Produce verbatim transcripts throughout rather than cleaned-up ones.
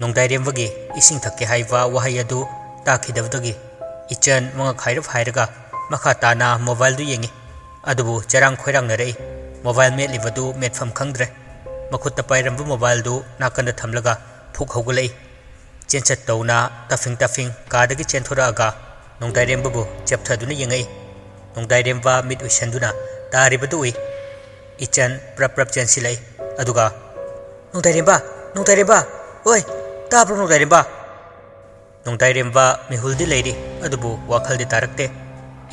ꯅꯣꯡꯗꯥꯏꯔꯦꯝꯕꯒꯤ ꯏꯁꯤꯡ ꯊꯛꯀꯦ ꯍꯥꯏꯕ ꯋꯥꯍꯩ ꯑꯗꯨ ꯇꯥꯈꯤꯗꯕꯗꯒꯤ ꯏꯆꯟ ꯃꯉꯛ ꯍꯥꯏꯔꯞ ꯍꯥꯏꯔꯒ ꯃꯈꯥ ꯇꯥꯅ ꯃꯣꯕꯥꯏꯜꯗꯨ ꯌꯦꯡꯉꯤ꯫ ꯑꯗꯨꯕꯨ ꯆꯔꯥꯡ ꯈꯣꯏꯔꯥꯡꯅꯔꯛꯏ꯫ ꯃꯣꯕꯥꯏꯜ ꯃꯦꯠꯂꯤꯕꯗꯨ ꯃꯦꯠꯐꯝ ꯈꯪꯗ꯭ꯔꯦ꯫ ꯃꯈꯨꯠꯇ ꯄꯥꯏꯔꯝꯕ ꯃꯣꯕꯥꯏꯜꯗꯨ ꯅꯥꯀꯟꯗ ꯊꯝꯂꯒ ꯐꯨꯛ ꯍꯧꯒꯠꯂꯛꯏ꯫ ꯆꯦꯟꯆꯠ ꯇꯧꯅ ꯇꯐꯤꯡ ꯇꯐꯤꯡ ꯀꯥꯗꯒꯤ ꯆꯦꯟꯊꯣꯔꯛꯑꯒ ꯅꯣꯡꯗꯥꯏꯔꯦꯝꯕꯕꯨ ꯆꯦꯞꯊꯗꯨꯅ ꯌꯦꯡꯉꯛꯏ꯫ ꯅꯣꯡꯗꯥꯏꯔꯦꯝꯕ ꯃꯤꯠ ꯎꯏꯁꯟꯗꯨꯅ ꯇꯥꯔꯤꯕꯗꯨ ꯎꯏ꯫ ꯏꯆꯟ ꯄ꯭ꯔꯞ ꯄ꯭ꯔꯞ ꯆꯦꯟꯁꯤꯜꯂꯛꯏ꯫ ꯑꯗꯨꯒ, "ꯅꯣꯡꯗꯥꯏꯔꯦꯝꯕ! ꯅꯣꯡꯗꯥꯏꯔꯦꯝꯕ! ꯑꯣꯏ! ꯇꯥꯕ꯭ꯔꯣ ꯅꯣꯡꯗꯥꯏꯔꯦꯝꯕ?" ꯅꯣꯡꯗꯥꯏꯔꯦꯝꯕ ꯃꯤꯍꯨꯜꯗꯤ ꯂꯩꯔꯤ, ꯑꯗꯨꯕꯨ ꯋꯥꯈꯜꯗꯤ ꯇꯥꯔꯛꯇꯦ꯫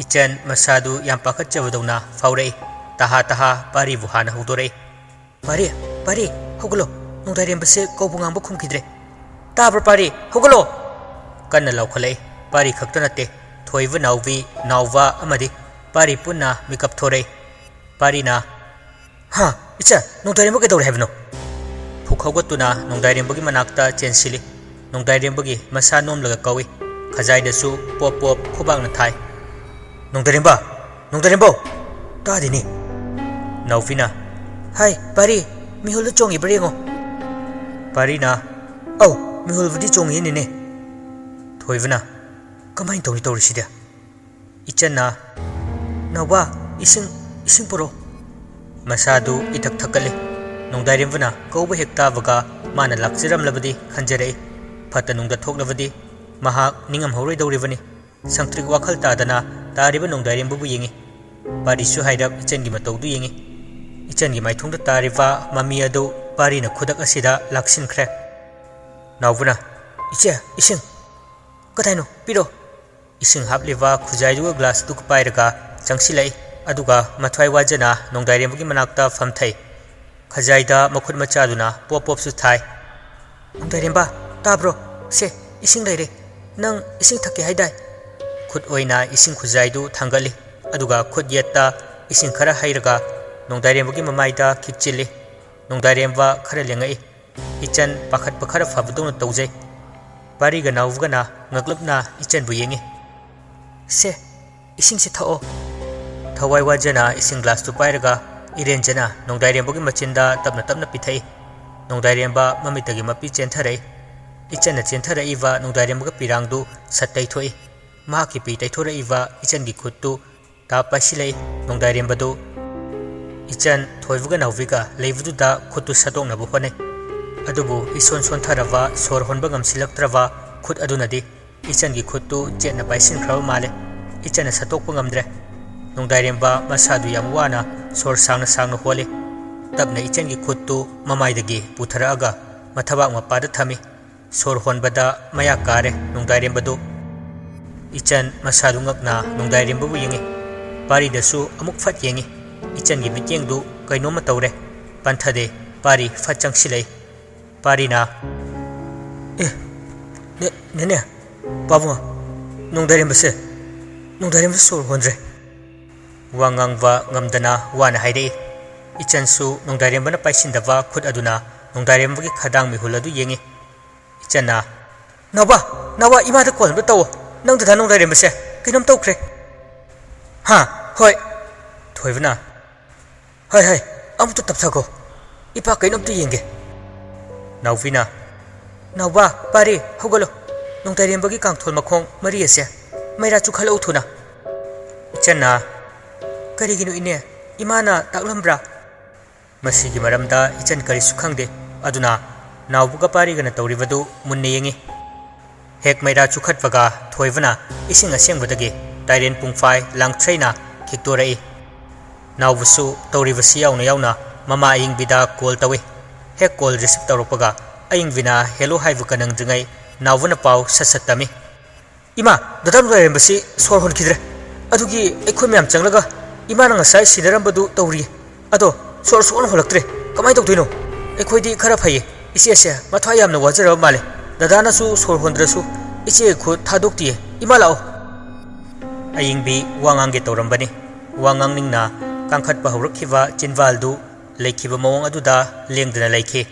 ꯏꯆꯟ ꯃꯁꯥꯗꯨ ꯌꯥꯝ ꯄꯥꯈꯠꯆꯕꯗꯧꯅ ꯐꯥꯎꯔꯛꯏ꯫ ꯇꯍꯥ ꯇꯍꯥ ꯄꯥꯔꯤꯕꯨ ꯍꯥꯟꯅ ꯍꯧꯗꯣꯔꯛꯏ꯫ "ꯄꯥꯔꯤ, ꯄꯥꯔꯤ, ꯍꯧꯒꯠꯂꯣ꯫ ꯅꯣꯡꯗꯥꯏꯔꯦꯝꯕꯁꯦ ꯀꯧꯕ ꯉꯥꯡꯕ ꯈꯨꯝꯈꯤꯗ꯭ꯔꯦ꯫ ꯇꯥꯕ꯭ꯔꯣ ꯄꯥꯔꯤ? ꯍꯧꯒꯠꯂꯣ!" ꯀꯟꯅ ꯂꯥꯎꯈꯠꯂꯛꯏ꯫ ꯄꯥꯔꯤ ꯈꯛꯇ ꯅꯠꯇꯦ, ꯊꯣꯏꯕ ꯅꯥꯎꯕꯤ, ꯅꯥꯎꯕ ꯑꯃꯗꯤ ꯄꯥꯔꯤ ꯄꯨꯟꯅ ꯃꯤꯀꯞ ꯊꯣꯔꯛꯏ꯫ ꯄꯥꯔꯤꯅ, "ꯍꯥ, ꯏꯆꯟ, ꯅꯣꯡꯗꯥꯏꯔꯦꯝꯕ ꯀꯩꯗꯧꯔꯦ ꯍꯥꯏꯕꯅꯣ?" ꯐꯨꯛ ꯍꯧꯒꯠꯇꯨꯅ ꯅꯣꯡꯗꯥꯏꯔꯦꯝꯕꯒꯤ ꯃꯅꯥꯛꯇ ꯆꯦꯟꯁꯤꯜꯂꯤ꯫ ꯅꯣꯡꯗꯥꯏꯔꯦꯝꯕꯒꯤ ꯃꯁꯥ ꯅꯣꯝꯂꯒ ꯀꯧꯏ꯫ ꯈꯖꯥꯏꯗꯁꯨ ꯄꯣꯞ ꯄꯣꯞ ꯈꯨꯕꯥꯛꯅ ꯊꯥꯏ꯫ "ꯅꯣꯡꯗꯥꯏꯔꯦꯝꯕ! ꯅꯣꯡꯗꯥꯏꯔꯦꯝꯕꯧ!" "ꯇꯥꯗꯦꯅꯦ!" ꯅꯥꯎꯕꯤꯅ, "ꯍꯥꯏ, ꯄꯥꯔꯤ, ꯃꯤꯍꯨꯜꯗ ꯆꯣꯡꯉꯤꯕ꯭ꯔꯥ ꯌꯦꯡꯉꯣ!" ꯄꯥꯔꯤꯅ, "ꯑꯧ, ꯃꯤꯍꯨꯜꯕꯨꯗꯤ ꯆꯣꯡꯉꯤꯅꯦ, ꯅꯦꯅꯦ!" ꯊꯣꯏꯕꯅ, "ꯀꯃꯥꯏꯅ ꯇꯧꯅꯤ ꯇꯧꯔꯤꯁꯤꯗꯤ?" ꯏꯆꯟꯅ, "ꯅꯥꯎꯕ, ꯏꯁꯤꯡ, ꯏꯁꯤꯡ ꯄꯨꯔꯛꯑꯣ꯫" ꯃꯁꯥꯗꯨ ꯏꯊꯛ ꯊꯛꯀꯠꯂꯤ꯫ ꯅꯣꯡꯗꯥꯏꯔꯦꯝꯕꯅ ꯀꯧꯕ ꯍꯦꯛ ꯇꯥꯕꯒ ꯃꯥꯅ ꯂꯥꯛꯆꯔꯝꯂꯕꯗꯤ ꯈꯟꯖꯔꯛꯏ꯫ ꯐꯠꯇ ꯅꯨꯡꯗ ꯊꯣꯛꯂꯕꯗꯤ ꯃꯍꯥꯛ ꯅꯤꯡꯉꯝꯍꯧꯔꯣꯏꯗꯧꯔꯤꯕꯅꯤ꯫ ꯁꯪꯇ꯭ꯔꯤꯛ ꯋꯥꯈꯜ ꯇꯥꯗꯅ ꯇꯥꯔꯤꯕ ꯅꯣꯡꯗꯥꯏꯔꯦꯝꯕꯕꯨ ꯌꯦꯡꯉꯤ꯫ ꯄꯥꯔꯤꯁꯨ ꯍꯥꯏꯔꯞ ꯏꯆꯟꯒꯤ ꯃꯇꯧꯗꯨ ꯌꯦꯡꯉꯤ꯫ ꯏꯆꯟꯒꯤ ꯃꯥꯏꯊꯣꯡꯗ ꯇꯥꯔꯤꯕ ꯃꯃꯤ ꯑꯗꯨ ꯄꯥꯔꯤꯅ ꯈꯨꯗꯛ ꯑꯁꯤꯗ ꯂꯥꯛꯁꯤꯟꯈ꯭ꯔꯦ꯫ ꯅꯥꯎꯕꯅ, "ꯏꯆꯦ, ꯏꯁꯤꯡ!" "ꯀꯗꯥꯏꯅꯣ? ꯄꯤꯔꯣ!" ꯏꯁꯤꯡ ꯍꯥꯞꯂꯤꯕ ꯈꯨꯖꯥꯏꯗꯨꯒ ꯒ꯭ꯂꯥꯁꯇꯨꯒ ꯄꯥꯏꯔꯒ ꯆꯪꯁꯤꯜꯂꯛꯏ꯫ ꯑꯗꯨꯒ ꯃꯊ꯭ꯋꯥꯏ ꯋꯥꯖꯅ ꯅꯣꯡꯗꯥꯏꯔꯦꯝꯕꯒꯤ ꯃꯅꯥꯛꯇ ꯐꯝꯊꯩ꯫ ꯈꯖꯥꯏꯗ ꯃꯈꯨꯠ ꯃꯆꯥꯗꯨꯅ ꯄꯣꯞ ꯄꯣꯞꯁꯨ ꯊꯥꯏ꯫ "ꯅꯣꯡꯗꯥꯏꯔꯦꯝꯕ, ꯇꯥꯕ꯭ꯔꯣ? ꯁꯦ, ꯏꯁꯤꯡ ꯂꯩꯔꯦ꯫ ꯅꯪ ꯏꯁꯤꯡ ꯊꯛꯀꯦ ꯍꯥꯏꯗꯥꯏ?" ꯈꯨꯠ ꯑꯣꯏꯅ ꯏꯁꯤꯡ ꯈꯨꯖꯥꯏꯗꯨ ꯊꯥꯡꯒꯠꯂꯤ꯫ ꯑꯗꯨꯒ ꯈꯨꯠ ꯌꯦꯠꯇ ꯏꯁꯤꯡ ꯈꯔ ꯍꯩꯔꯒ ꯅꯣꯡꯗꯥꯏꯔꯦꯝꯕꯒꯤ ꯃꯃꯥꯏꯗ ꯈꯤꯛꯆꯤꯜꯂꯤ꯫ ꯅꯣꯡꯗꯥꯏꯔꯦꯝꯕ ꯈꯔ ꯂꯦꯡꯉꯛꯏ꯫ ꯏꯆꯟ ꯄꯥꯈꯠꯄ ꯈꯔ ꯐꯕꯗꯧꯅ ꯇꯧꯖꯩ꯫ ꯄꯥꯔꯤꯒ ꯅꯥꯎꯕꯒꯅ ꯉꯛꯂꯞꯅ ꯏꯆꯟꯕꯨ ꯌꯦꯡꯉꯤ꯫ "ꯁꯦ, ꯏꯁꯤꯡꯁꯦ ꯊꯛꯑꯣ꯫" ꯊꯋꯥꯏ ꯋꯥꯖꯅ ꯏꯁꯤꯡ ꯒ꯭ꯂꯥꯁꯇꯨ ꯄꯥꯏꯔꯒ ꯏꯔꯦꯟꯖꯅ ꯅꯣꯡꯗꯥꯏꯔꯦꯝꯕꯒꯤ ꯃꯆꯤꯟꯗ ꯇꯞꯅ ꯇꯞꯅ ꯄꯤꯊꯛꯏ꯫ ꯅꯣꯡꯗꯥꯏꯔꯦꯝꯕ ꯃꯃꯤꯠꯇꯒꯤ ꯃꯄꯤ ꯆꯦꯟꯊꯔꯛꯏ꯫ ꯏꯆꯟꯅ ꯆꯦꯟꯊꯔꯛꯏꯕ ꯅꯣꯡꯗꯥꯏꯔꯦꯝꯕꯒ ꯄꯤꯔꯥꯡꯗꯨ ꯁꯠ ꯇꯩꯊꯣꯛꯏ꯫ ꯃꯍꯥꯛꯀꯤ ꯄꯤ ꯇꯩꯊꯣꯔꯛꯏꯕ ꯏꯆꯟꯒꯤ ꯈꯨꯠꯇꯨ ꯇꯥꯞ ꯄꯥꯏꯁꯤꯜꯂꯛꯏ꯫ ꯅꯣꯡꯗꯥꯏꯔꯦꯝꯕꯗꯨ ꯏꯆꯟ ꯊꯣꯏꯕꯒ ꯅꯥꯎꯕꯤꯒ ꯂꯩꯕꯗꯨꯗ ꯈꯨꯠꯇꯨ ꯁꯠꯇꯣꯛꯅꯕ ꯍꯣꯠꯅꯩ꯫ ꯑꯗꯨꯕꯨ ꯏꯁꯣꯟ ꯁꯣꯟꯊꯔꯕ, ꯁꯣꯔ ꯍꯣꯟꯕ ꯉꯝꯁꯤꯜꯂꯛꯇ꯭ꯔꯕ ꯈꯨꯠ ꯑꯗꯨꯅꯗꯤ ꯏꯆꯟꯒꯤ ꯈꯨꯠꯇꯨ ꯆꯦꯠꯅ ꯄꯥꯏꯁꯤꯟꯈ꯭ꯔꯕ ꯃꯥꯜꯂꯦ꯫ ꯏꯆꯟꯅ ꯁꯠꯇꯣꯛꯄ ꯉꯝꯗ꯭ꯔꯦ꯫ ꯅꯣꯡꯗꯥꯏꯔꯦꯝꯕ ꯃꯁꯥꯗꯨ ꯌꯥꯝ ꯋꯥꯅ ꯁꯣꯔ ꯁꯥꯡꯅ ꯁꯥꯡꯅ ꯍꯣꯜꯂꯤ꯫ ꯇꯞꯅ ꯏꯆꯟꯒꯤ ꯈꯨꯠꯇꯨ ꯃꯃꯥꯏꯗꯒꯤ ꯄꯨꯊꯔꯛꯑꯒ ꯃꯊꯕꯥꯛ ꯃꯄꯥꯗ ꯊꯝꯃꯤ꯫ ꯁꯣꯔ ꯍꯣꯟꯕꯗ ꯃꯌꯥ ꯀꯥꯔꯦ ꯅꯣꯡꯗꯥꯏꯔꯦꯝꯕꯗꯨ꯫ ꯏꯆꯟ ꯃꯁꯥꯗꯨ ꯉꯛꯅ ꯅꯣꯡꯗꯥꯏꯔꯦꯝꯕꯕꯨ ꯌꯦꯡꯉꯤ꯫ ꯄꯥꯔꯤꯗꯁꯨ ꯑꯃꯨꯛ ꯐꯠ ꯌꯦꯡꯉꯤ꯫ ꯏꯆꯟꯒꯤ ꯃꯤꯠꯌꯦꯡꯗꯨ ꯀꯩꯅꯣꯝꯃ ꯇꯧꯔꯦ꯫ ꯄꯟꯊꯗꯦ꯫ ꯄꯥꯔꯤ ꯐꯠ ꯆꯪꯁꯤꯜꯂꯛꯏ꯫ ꯄꯥꯔꯤꯅ, "ꯑꯦ, ꯅꯦ-, ꯅꯦꯅꯦ, ꯄꯥꯕꯨꯡ, ꯅꯣꯡꯗꯥꯏꯔꯦꯝꯕꯁꯦ, ꯅꯣꯡꯗꯥꯏꯔꯦꯝꯕꯁꯦ ꯁꯣꯔ ꯍꯣꯟꯗ꯭ꯔꯦ꯫" ꯋꯥ ꯉꯥꯡꯕ ꯉꯝꯗꯅ ꯋꯥꯅ ꯍꯥꯏꯔꯛꯏ꯫ ꯏꯆꯟꯁꯨ ꯅꯣꯡꯗꯥꯏꯔꯦꯝꯕꯅ ꯄꯥꯏꯁꯤꯟꯗꯕ ꯈꯨꯠ ꯑꯗꯨꯅ ꯅꯣꯡꯗꯥꯏꯔꯦꯝꯕꯒꯤ ꯈꯗꯥꯡ ꯃꯤꯍꯨꯜ ꯑꯗꯨ ꯌꯦꯡꯉꯤ꯫ ꯏꯆꯟꯅ, "ꯅꯥꯎꯕ, ꯅꯥꯎꯕ, ꯏꯃꯥꯗ ꯀꯣꯜ ꯑꯝꯇ ꯇꯧꯋꯣ꯫ ꯅꯪ ꯗꯗꯥ ꯅꯣꯡꯗꯥꯏꯔꯦꯝꯕꯁꯦ ꯀꯩꯅꯣꯝ ꯇꯧꯈ꯭ꯔꯦ꯫" "ꯍꯥ? ꯍꯣꯏ꯫" ꯊꯣꯏꯕꯅ, "ꯍꯣꯏ, ꯍꯣꯏ, ꯑꯃꯨꯛꯇ ꯇꯞꯊꯈꯣ꯫ ꯏꯄꯥ ꯀꯩꯅꯣꯝꯇ ꯌꯦꯡꯒꯦ꯫" ꯅꯥꯎꯕꯤꯅ, "ꯅꯥꯎꯕ, ꯄꯥꯔꯤ, ꯍꯧꯒꯠꯂꯣ꯫ ꯅꯣꯡꯗꯥꯏꯔꯦꯝꯕꯒꯤ ꯀꯥꯡꯊꯣꯜ ꯃꯈꯣꯡ ꯃꯔꯤ ꯑꯁꯦ ꯃꯩꯔꯥ ꯆꯨꯈꯠꯂꯛꯎ ꯊꯨꯅ꯫" ꯏꯆꯟꯅ, "ꯀꯔꯤꯒꯤꯅꯣ ꯏꯅꯦ? ꯏꯃꯥꯅ ꯇꯥꯛꯂꯝꯕ꯭ꯔꯥ?" ꯃꯁꯤꯒꯤ ꯃꯔꯝꯗ ꯏꯆꯟ ꯀꯔꯤꯁꯨ ꯈꯪꯗꯦ꯫ ꯑꯗꯨꯅ ꯅꯥꯎꯕꯒ ꯄꯥꯔꯤꯒꯅ ꯇꯧꯔꯤꯕꯗꯨ ꯃꯨꯟꯅ ꯌꯦꯡꯉꯤ꯫ ꯍꯦꯛ ꯃꯩꯔꯥ ꯆꯨꯈꯠꯄꯒ ꯊꯣꯏꯕꯅ ꯏꯁꯤꯡ ꯑꯁꯦꯡꯕꯗꯒꯤ ꯇꯥꯏꯔꯦꯟ ꯄꯨꯡꯐꯥꯏ ꯂꯥꯡꯊ꯭ꯔꯩꯅ ꯈꯤꯛꯇꯣꯔꯛꯏ꯫ ꯅꯥꯎꯕꯁꯨ ꯇꯧꯔꯤꯕꯁꯤ ꯌꯥꯎꯅ ꯌꯥꯎꯅ ꯃꯃꯥ ꯑꯌꯤꯡꯕꯤꯗ ꯀꯣꯜ ꯇꯧꯏ꯫ ꯍꯦꯛ ꯀꯣꯜ ꯔꯤꯁꯤꯞ ꯇꯧꯔꯛꯄꯒ ꯑꯌꯤꯡꯕꯤꯅ ꯍꯦꯂꯣ ꯍꯥꯏꯕꯒ ꯅꯪꯗ꯭ꯔꯤꯉꯩ ꯅꯥꯎꯕꯅ ꯄꯥꯎ ꯁꯠ ꯁꯠ ꯇꯝꯃꯤ꯫ "ꯏꯃꯥ, ꯗꯗꯥ ꯅꯣꯡꯗꯥꯏꯔꯦꯝꯕꯁꯤ ꯁꯣꯔ ꯍꯣꯟꯈꯤꯗ꯭ꯔꯦ꯫ ꯑꯗꯨꯒꯤ ꯑꯩꯈꯣꯏ ꯃꯌꯥꯝ ꯆꯪꯂꯒ ꯏꯃꯥꯅ ꯉꯁꯥꯏ ꯁꯤꯟꯅꯔꯝꯕꯗꯨ ꯇꯧꯔꯤ꯫ ꯑꯗꯣ ꯁꯣꯔ ꯁꯨꯛꯍꯣꯟ ꯍꯣꯜꯂꯛꯇ꯭ꯔꯦ꯫ ꯀꯃꯥꯏꯅ ꯇꯧꯗꯣꯏꯅꯣ? ꯑꯩꯈꯣꯏꯗꯤ ꯈꯔ ꯐꯩꯌꯦ꯫ ꯏꯆꯦꯁꯦ ꯃꯊ꯭ꯋꯥꯏ ꯌꯥꯝꯅ ꯋꯥꯖꯔꯕ ꯃꯥꯜꯂꯦ꯫ ꯗꯗꯥꯅꯁꯨ ꯁꯣꯔ ꯍꯣꯟꯗ꯭ꯔꯁꯨ ꯏꯆꯦꯒꯤ ꯈꯨꯠ ꯊꯥꯗꯣꯛꯇꯤꯌꯦ꯫ ꯏꯃꯥ, ꯂꯥꯛꯑꯣ꯫" ꯑꯌꯤꯡꯕꯤ ꯋꯥ ꯉꯥꯡꯒꯦ ꯇꯧꯔꯝꯕꯅꯤ꯫ ꯋꯥ ꯉꯥꯡꯅꯤꯡꯅ ꯀꯥꯡꯈꯠꯄ ꯍꯧꯔꯛꯈꯤꯕ ꯆꯤꯟꯕꯥꯜꯗꯨ ꯂꯩꯈꯤꯕ ꯃꯑꯣꯡ ꯑꯗꯨꯗ ꯂꯦꯡꯗꯅ ꯂꯩꯈꯤ꯫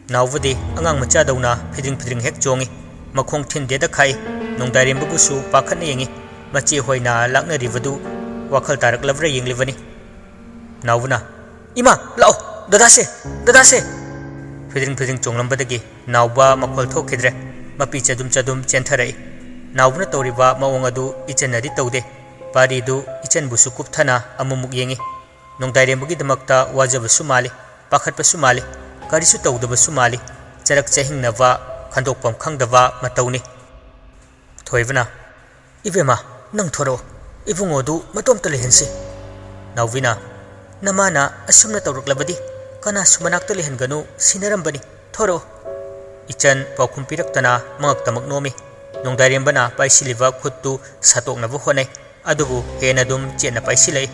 ꯅꯥꯎꯕꯗꯤ ꯑꯉꯥꯡ ꯃꯆꯥꯗꯧꯅ ꯐꯤꯗ꯭ꯔꯤꯡ ꯐꯤꯗ꯭ꯔꯤꯡ ꯍꯦꯛ ꯆꯣꯡꯉꯤ꯫ ꯃꯈꯣꯡ ꯊꯤꯟꯗꯦꯗ ꯈꯥꯛꯏ꯫ ꯅꯣꯡꯗꯥꯏꯔꯦꯝꯕꯕꯨꯁꯨ ꯄꯥꯈꯠꯅ ꯌꯦꯡꯉꯤ꯫ ꯃꯆꯦ ꯍꯣꯏꯅ ꯂꯥꯛꯅꯔꯤꯕꯗꯨ ꯋꯥꯈꯜ ꯇꯥꯔꯛꯂꯕ꯭ꯔꯥ ꯌꯦꯡꯂꯤꯕꯅꯤ꯫ ꯅꯥꯎꯕꯅ, "ꯏꯃꯥ, ꯂꯥꯛꯑꯣ, ꯗꯗꯥꯁꯦ, ꯗꯗꯥꯁꯦ!" ꯐꯤꯗ꯭ꯔꯤꯡ ꯐꯤꯗ꯭ꯔꯤꯡ ꯆꯣꯡꯂꯝꯕꯗꯒꯤ ꯅꯥꯎꯕ ꯃꯈꯣꯜ ꯊꯣꯛꯈꯤꯗ꯭ꯔꯦ꯫ ꯃꯄꯤ ꯆꯗꯨꯝ ꯆꯗꯨꯝ ꯆꯦꯟꯊꯔꯛꯏ꯫ ꯅꯥꯎꯕꯅ ꯇꯧꯔꯤꯕ ꯃꯑꯣꯡ ꯑꯗꯨ ꯏꯆꯟꯅꯗꯤ ꯇꯧꯗꯦ꯫ ꯄꯥꯔꯤꯗꯨ ꯏꯆꯟꯕꯨꯁꯨ ꯀꯨꯞꯊꯅ ꯑꯃꯨꯛꯃꯨꯛ ꯌꯦꯡꯏ꯫ ꯅꯣꯡꯗꯥꯏꯔꯦꯝꯕꯒꯤꯗꯃꯛꯇ ꯋꯥꯖꯕꯁꯨ ꯃꯥꯜꯂꯤ, ꯄꯥꯈꯠꯄꯁꯨ ꯃꯥꯜꯂꯤ, ꯀꯔꯤꯁꯨ ꯇꯧꯗꯕꯁꯨ ꯃꯥꯜꯂꯤ꯫ ꯆꯔꯛ ꯆꯍꯤꯡꯅꯕ, ꯈꯟꯗꯣꯛꯐꯝ ꯈꯪꯗꯕ ꯃꯇꯧꯅꯤ꯫ ꯊꯣꯏꯕꯅ, "ꯏꯕꯦꯝꯃ, ꯅꯪ ꯊꯣꯔꯛꯑꯣ, ꯏꯕꯨꯡꯉꯣꯗꯨ ꯃꯇꯣꯝꯇ ꯂꯩꯍꯟꯁꯤ꯫" ꯅꯥꯎꯕꯤꯅ, "ꯅꯃꯥꯅ ꯑꯁꯨꯝꯅ ꯇꯧꯔꯛꯂꯕꯗꯤ ꯀꯅꯥꯁꯨ ꯃꯅꯥꯛꯇ ꯂꯩꯍꯟꯒꯅꯨ ꯁꯤꯟꯅꯔꯝꯕꯅꯤ, ꯊꯣꯔꯛꯑꯣ꯫" ꯏꯆꯟ ꯄꯥꯎꯈꯨꯝ ꯄꯤꯔꯛꯇꯅ ꯃꯉꯛꯇꯃꯛ ꯅꯣꯝꯃꯤ꯫ ꯅꯣꯡꯗꯥꯏꯔꯦꯝꯕꯅ ꯄꯥꯏꯁꯤꯜꯂꯤꯕ ꯈꯨꯠꯇꯨ ꯁꯥꯠꯇꯣꯛꯅꯕ ꯍꯣꯠꯅꯩ, ꯑꯗꯨꯕꯨ ꯍꯦꯟꯅ ꯑꯗꯨꯝ ꯆꯦꯠꯅ ꯄꯥꯏꯁꯤꯜꯂꯛꯏ꯫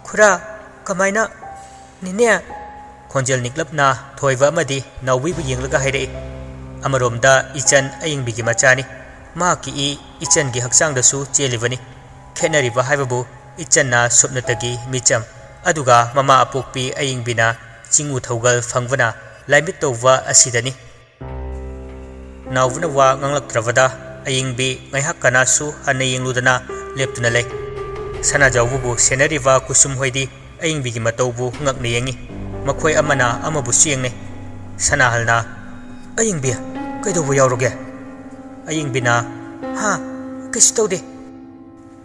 "ꯈꯨꯔꯥ, ꯀꯃꯥꯏꯅ?" "ꯅꯦꯅꯦ!" ꯈꯣꯟꯖꯦꯜ ꯅꯤꯛꯂꯞꯅ ꯊꯣꯏꯕ ꯑꯃꯗꯤ ꯅꯥꯎꯕꯤꯕꯨ ꯌꯦꯡꯂꯒ ꯍꯥꯏꯔꯛꯏ꯫ ꯑꯃꯔꯣꯝꯗ ꯏꯆꯟ ꯑꯌꯤꯡꯕꯤꯒꯤ ꯃꯆꯥꯅꯤ꯫ ꯃꯍꯥꯛꯀꯤ ꯏ ꯏꯆꯟꯒꯤ ꯍꯛꯆꯥꯡꯗꯁꯨ ꯆꯦꯜꯂꯤꯕꯅꯤ꯫ ꯈꯦꯠꯅꯔꯤꯕ ꯍꯥꯏꯕꯕꯨ ꯏꯆꯟꯅ ꯁꯨꯞꯅꯇꯒꯤ ꯃꯤꯆꯝ, ꯑꯗꯨꯒ ꯃꯃꯥ ꯑꯄꯣꯛꯄꯤ ꯑꯌꯤꯡꯕꯤꯅ ꯆꯤꯡꯉꯨ ꯊꯧꯒꯜ ꯐꯪꯕꯅ ꯂꯥꯏꯃꯤꯠ ꯇꯧꯕ ꯑꯁꯤꯗꯅꯤ꯫ ꯅꯥꯎꯕꯅ ꯋꯥ ꯉꯥꯡꯂꯛꯇ꯭ꯔꯕꯗ ꯑꯌꯤꯡꯕꯤ ꯉꯥꯏꯍꯥꯛ ꯀꯅꯥꯁꯨ ꯍꯟꯅ ꯌꯦꯡꯂꯨꯗꯅ ꯂꯦꯞꯇꯨꯅ ꯂꯩ꯫ ꯁꯅꯥꯖꯥꯎꯕꯕꯨ ꯁꯦꯟꯅꯔꯤꯕ ꯀꯨꯁꯨꯝ ꯍꯣꯏꯗꯤ ꯑꯌꯤꯡꯕꯤꯒꯤ ꯃꯇꯧꯕꯨ ꯉꯛꯅ ꯌꯦꯡꯏ꯫ ꯃꯈꯣꯏ ꯑꯃꯅ ꯑꯃꯕꯨꯁꯨ ꯌꯦꯡꯅꯩ꯫ ꯁꯅꯥꯍꯜꯅ, "ꯑꯌꯤꯡꯕꯤ, ꯀꯩꯗꯧꯕ ꯌꯥꯎꯔꯒꯦ?" ꯑꯌꯤꯡꯕꯤꯅ, "ꯍꯥ, ꯀꯩꯁꯨ ꯇꯧꯗꯦ꯫"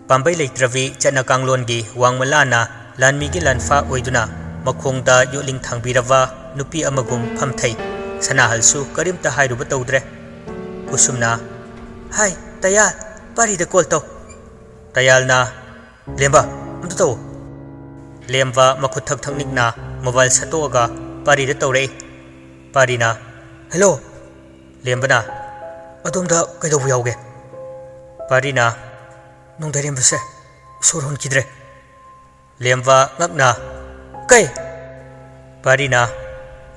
ꯄꯥꯝꯕꯩ ꯂꯩꯇ꯭ꯔꯕꯤ ꯆꯠꯅ ꯀꯥꯡꯂꯣꯟꯒꯤ ꯋꯥꯡꯃꯂꯥꯅ ꯂꯥꯟꯃꯤꯒꯤ ꯂꯥꯟꯐꯥ ꯑꯣꯏꯗꯨꯅ ꯃꯈꯣꯡꯗ ꯌꯣꯠꯂꯤꯡ ꯊꯥꯡꯕꯤꯔꯕ ꯅꯨꯄꯤ ꯑꯃꯒꯨꯝ ꯐꯝꯊꯩ꯫ ꯁꯅꯥꯍꯜꯁꯨ ꯀꯔꯤꯝꯇ ꯍꯥꯏꯔꯨꯕ ꯇꯧꯗ꯭ꯔꯦ꯫ ꯀꯨꯁꯨꯝꯅ, "ꯍꯥꯏ, ꯇꯌꯥꯜ, ꯄꯥꯔꯤꯗ ꯀꯣꯜ ꯇꯧ꯫" ꯇꯌꯥꯜꯅ, "ꯂꯦꯝꯕ, ꯑꯝꯇ ꯇꯧ꯫" ꯂꯦꯝꯕ ꯃꯈꯨꯠ ꯊꯛ ꯊꯛ ꯅꯤꯛꯅ ꯃꯣꯕꯥꯏꯜ ꯁꯠꯇꯣꯛꯑꯒ ꯄꯥꯔꯤꯗ ꯇꯧꯔꯛꯏ꯫ ꯄꯥꯔꯤꯅ, "ꯍꯦꯜꯂꯣ꯫" ꯂꯦꯝꯕꯅ, "ꯑꯗꯣꯝꯗ ꯀꯩꯗꯧꯕ ꯌꯥꯎꯒꯦ?" ꯄꯥꯔꯤꯅ, "ꯅꯣꯡꯗꯥꯏꯔꯦꯝꯕꯁꯦ ꯁꯣꯔ ꯍꯣꯟꯈꯤꯗ꯭ꯔꯦ꯫" ꯂꯦꯝꯕ ꯉꯛꯅ, "ꯀꯩ?" ꯄꯥꯔꯤꯅ,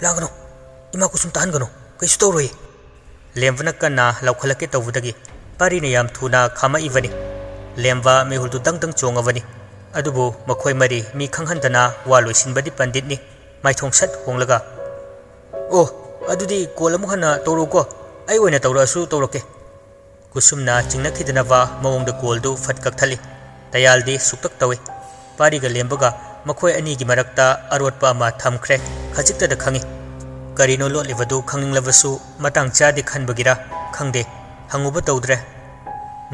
"ꯂꯥꯡꯒꯅꯨ, ꯏꯃꯥ ꯀꯨꯁꯨꯝ ꯇꯥꯍꯟꯒꯅꯨ, ꯀꯩꯁꯨ ꯇꯧꯔꯣꯏ꯫" ꯂꯦꯝꯕꯅ ꯀꯟꯅ ꯂꯥꯎꯈꯠꯂꯛꯀꯦ ꯇꯧꯕꯗꯒꯤ ꯄꯥꯔꯤꯅ ꯌꯥꯝ ꯊꯨꯅ ꯈꯥꯝꯃꯛꯏꯕꯅꯤ꯫ ꯂꯦꯝꯕ ꯃꯤꯍꯨꯜꯗꯨ ꯗꯪ ꯗꯪ ꯆꯣꯡꯉꯕꯅꯤ꯫ ꯑꯗꯨꯕꯨ ꯃꯈꯣꯏ ꯃꯔꯤ ꯃꯤ ꯈꯪꯍꯟꯗꯅ ꯋꯥ ꯂꯣꯏꯁꯤꯟꯕꯗꯤ ꯄꯟꯗꯤꯠꯅꯤ꯫ ꯃꯥꯏꯊꯣꯡ ꯁꯠ ꯍꯣꯡꯂꯒ, "ꯑꯣ, ꯑꯗꯨꯗꯤ ꯀꯣꯜ ꯑꯃꯨꯛ ꯍꯟꯅ ꯇꯧꯔꯛꯎꯀꯣ, ꯑꯩ ꯑꯣꯏꯅ ꯇꯧꯔꯛꯑꯁꯨ ꯇꯧꯔꯛꯀꯦ꯫" ꯀꯨꯁꯨꯝꯅ ꯆꯤꯡꯅꯈꯤꯗꯅꯕ ꯃꯑꯣꯡꯗ ꯀꯣꯜꯗꯨ ꯐꯠ ꯀꯛꯊꯠꯂꯤ꯫ ꯇꯌꯥꯜꯗꯤ ꯁꯨꯛꯇꯛ ꯇꯧꯏ꯫ ꯄꯥꯔꯤꯒ ꯂꯦꯝꯕꯒ ꯃꯈꯣꯏ ꯑꯅꯤꯒꯤ ꯃꯔꯛꯇ ꯑꯔꯣꯠꯄ ꯑꯃ ꯊꯝꯈ꯭ꯔꯦ, ꯈꯖꯤꯛꯇꯗ ꯈꯪꯏ꯫ ꯀꯔꯤꯅꯣ ꯂꯣꯠꯂꯤꯕꯗꯨ ꯈꯪꯅꯤꯡꯂꯕꯁꯨ ꯃꯇꯥꯡ ꯆꯥꯗꯦ ꯈꯟꯕꯒꯤꯔ ꯈꯪꯗꯦ, ꯍꯪꯉꯨꯕ ꯇꯧꯗ꯭ꯔꯦ꯫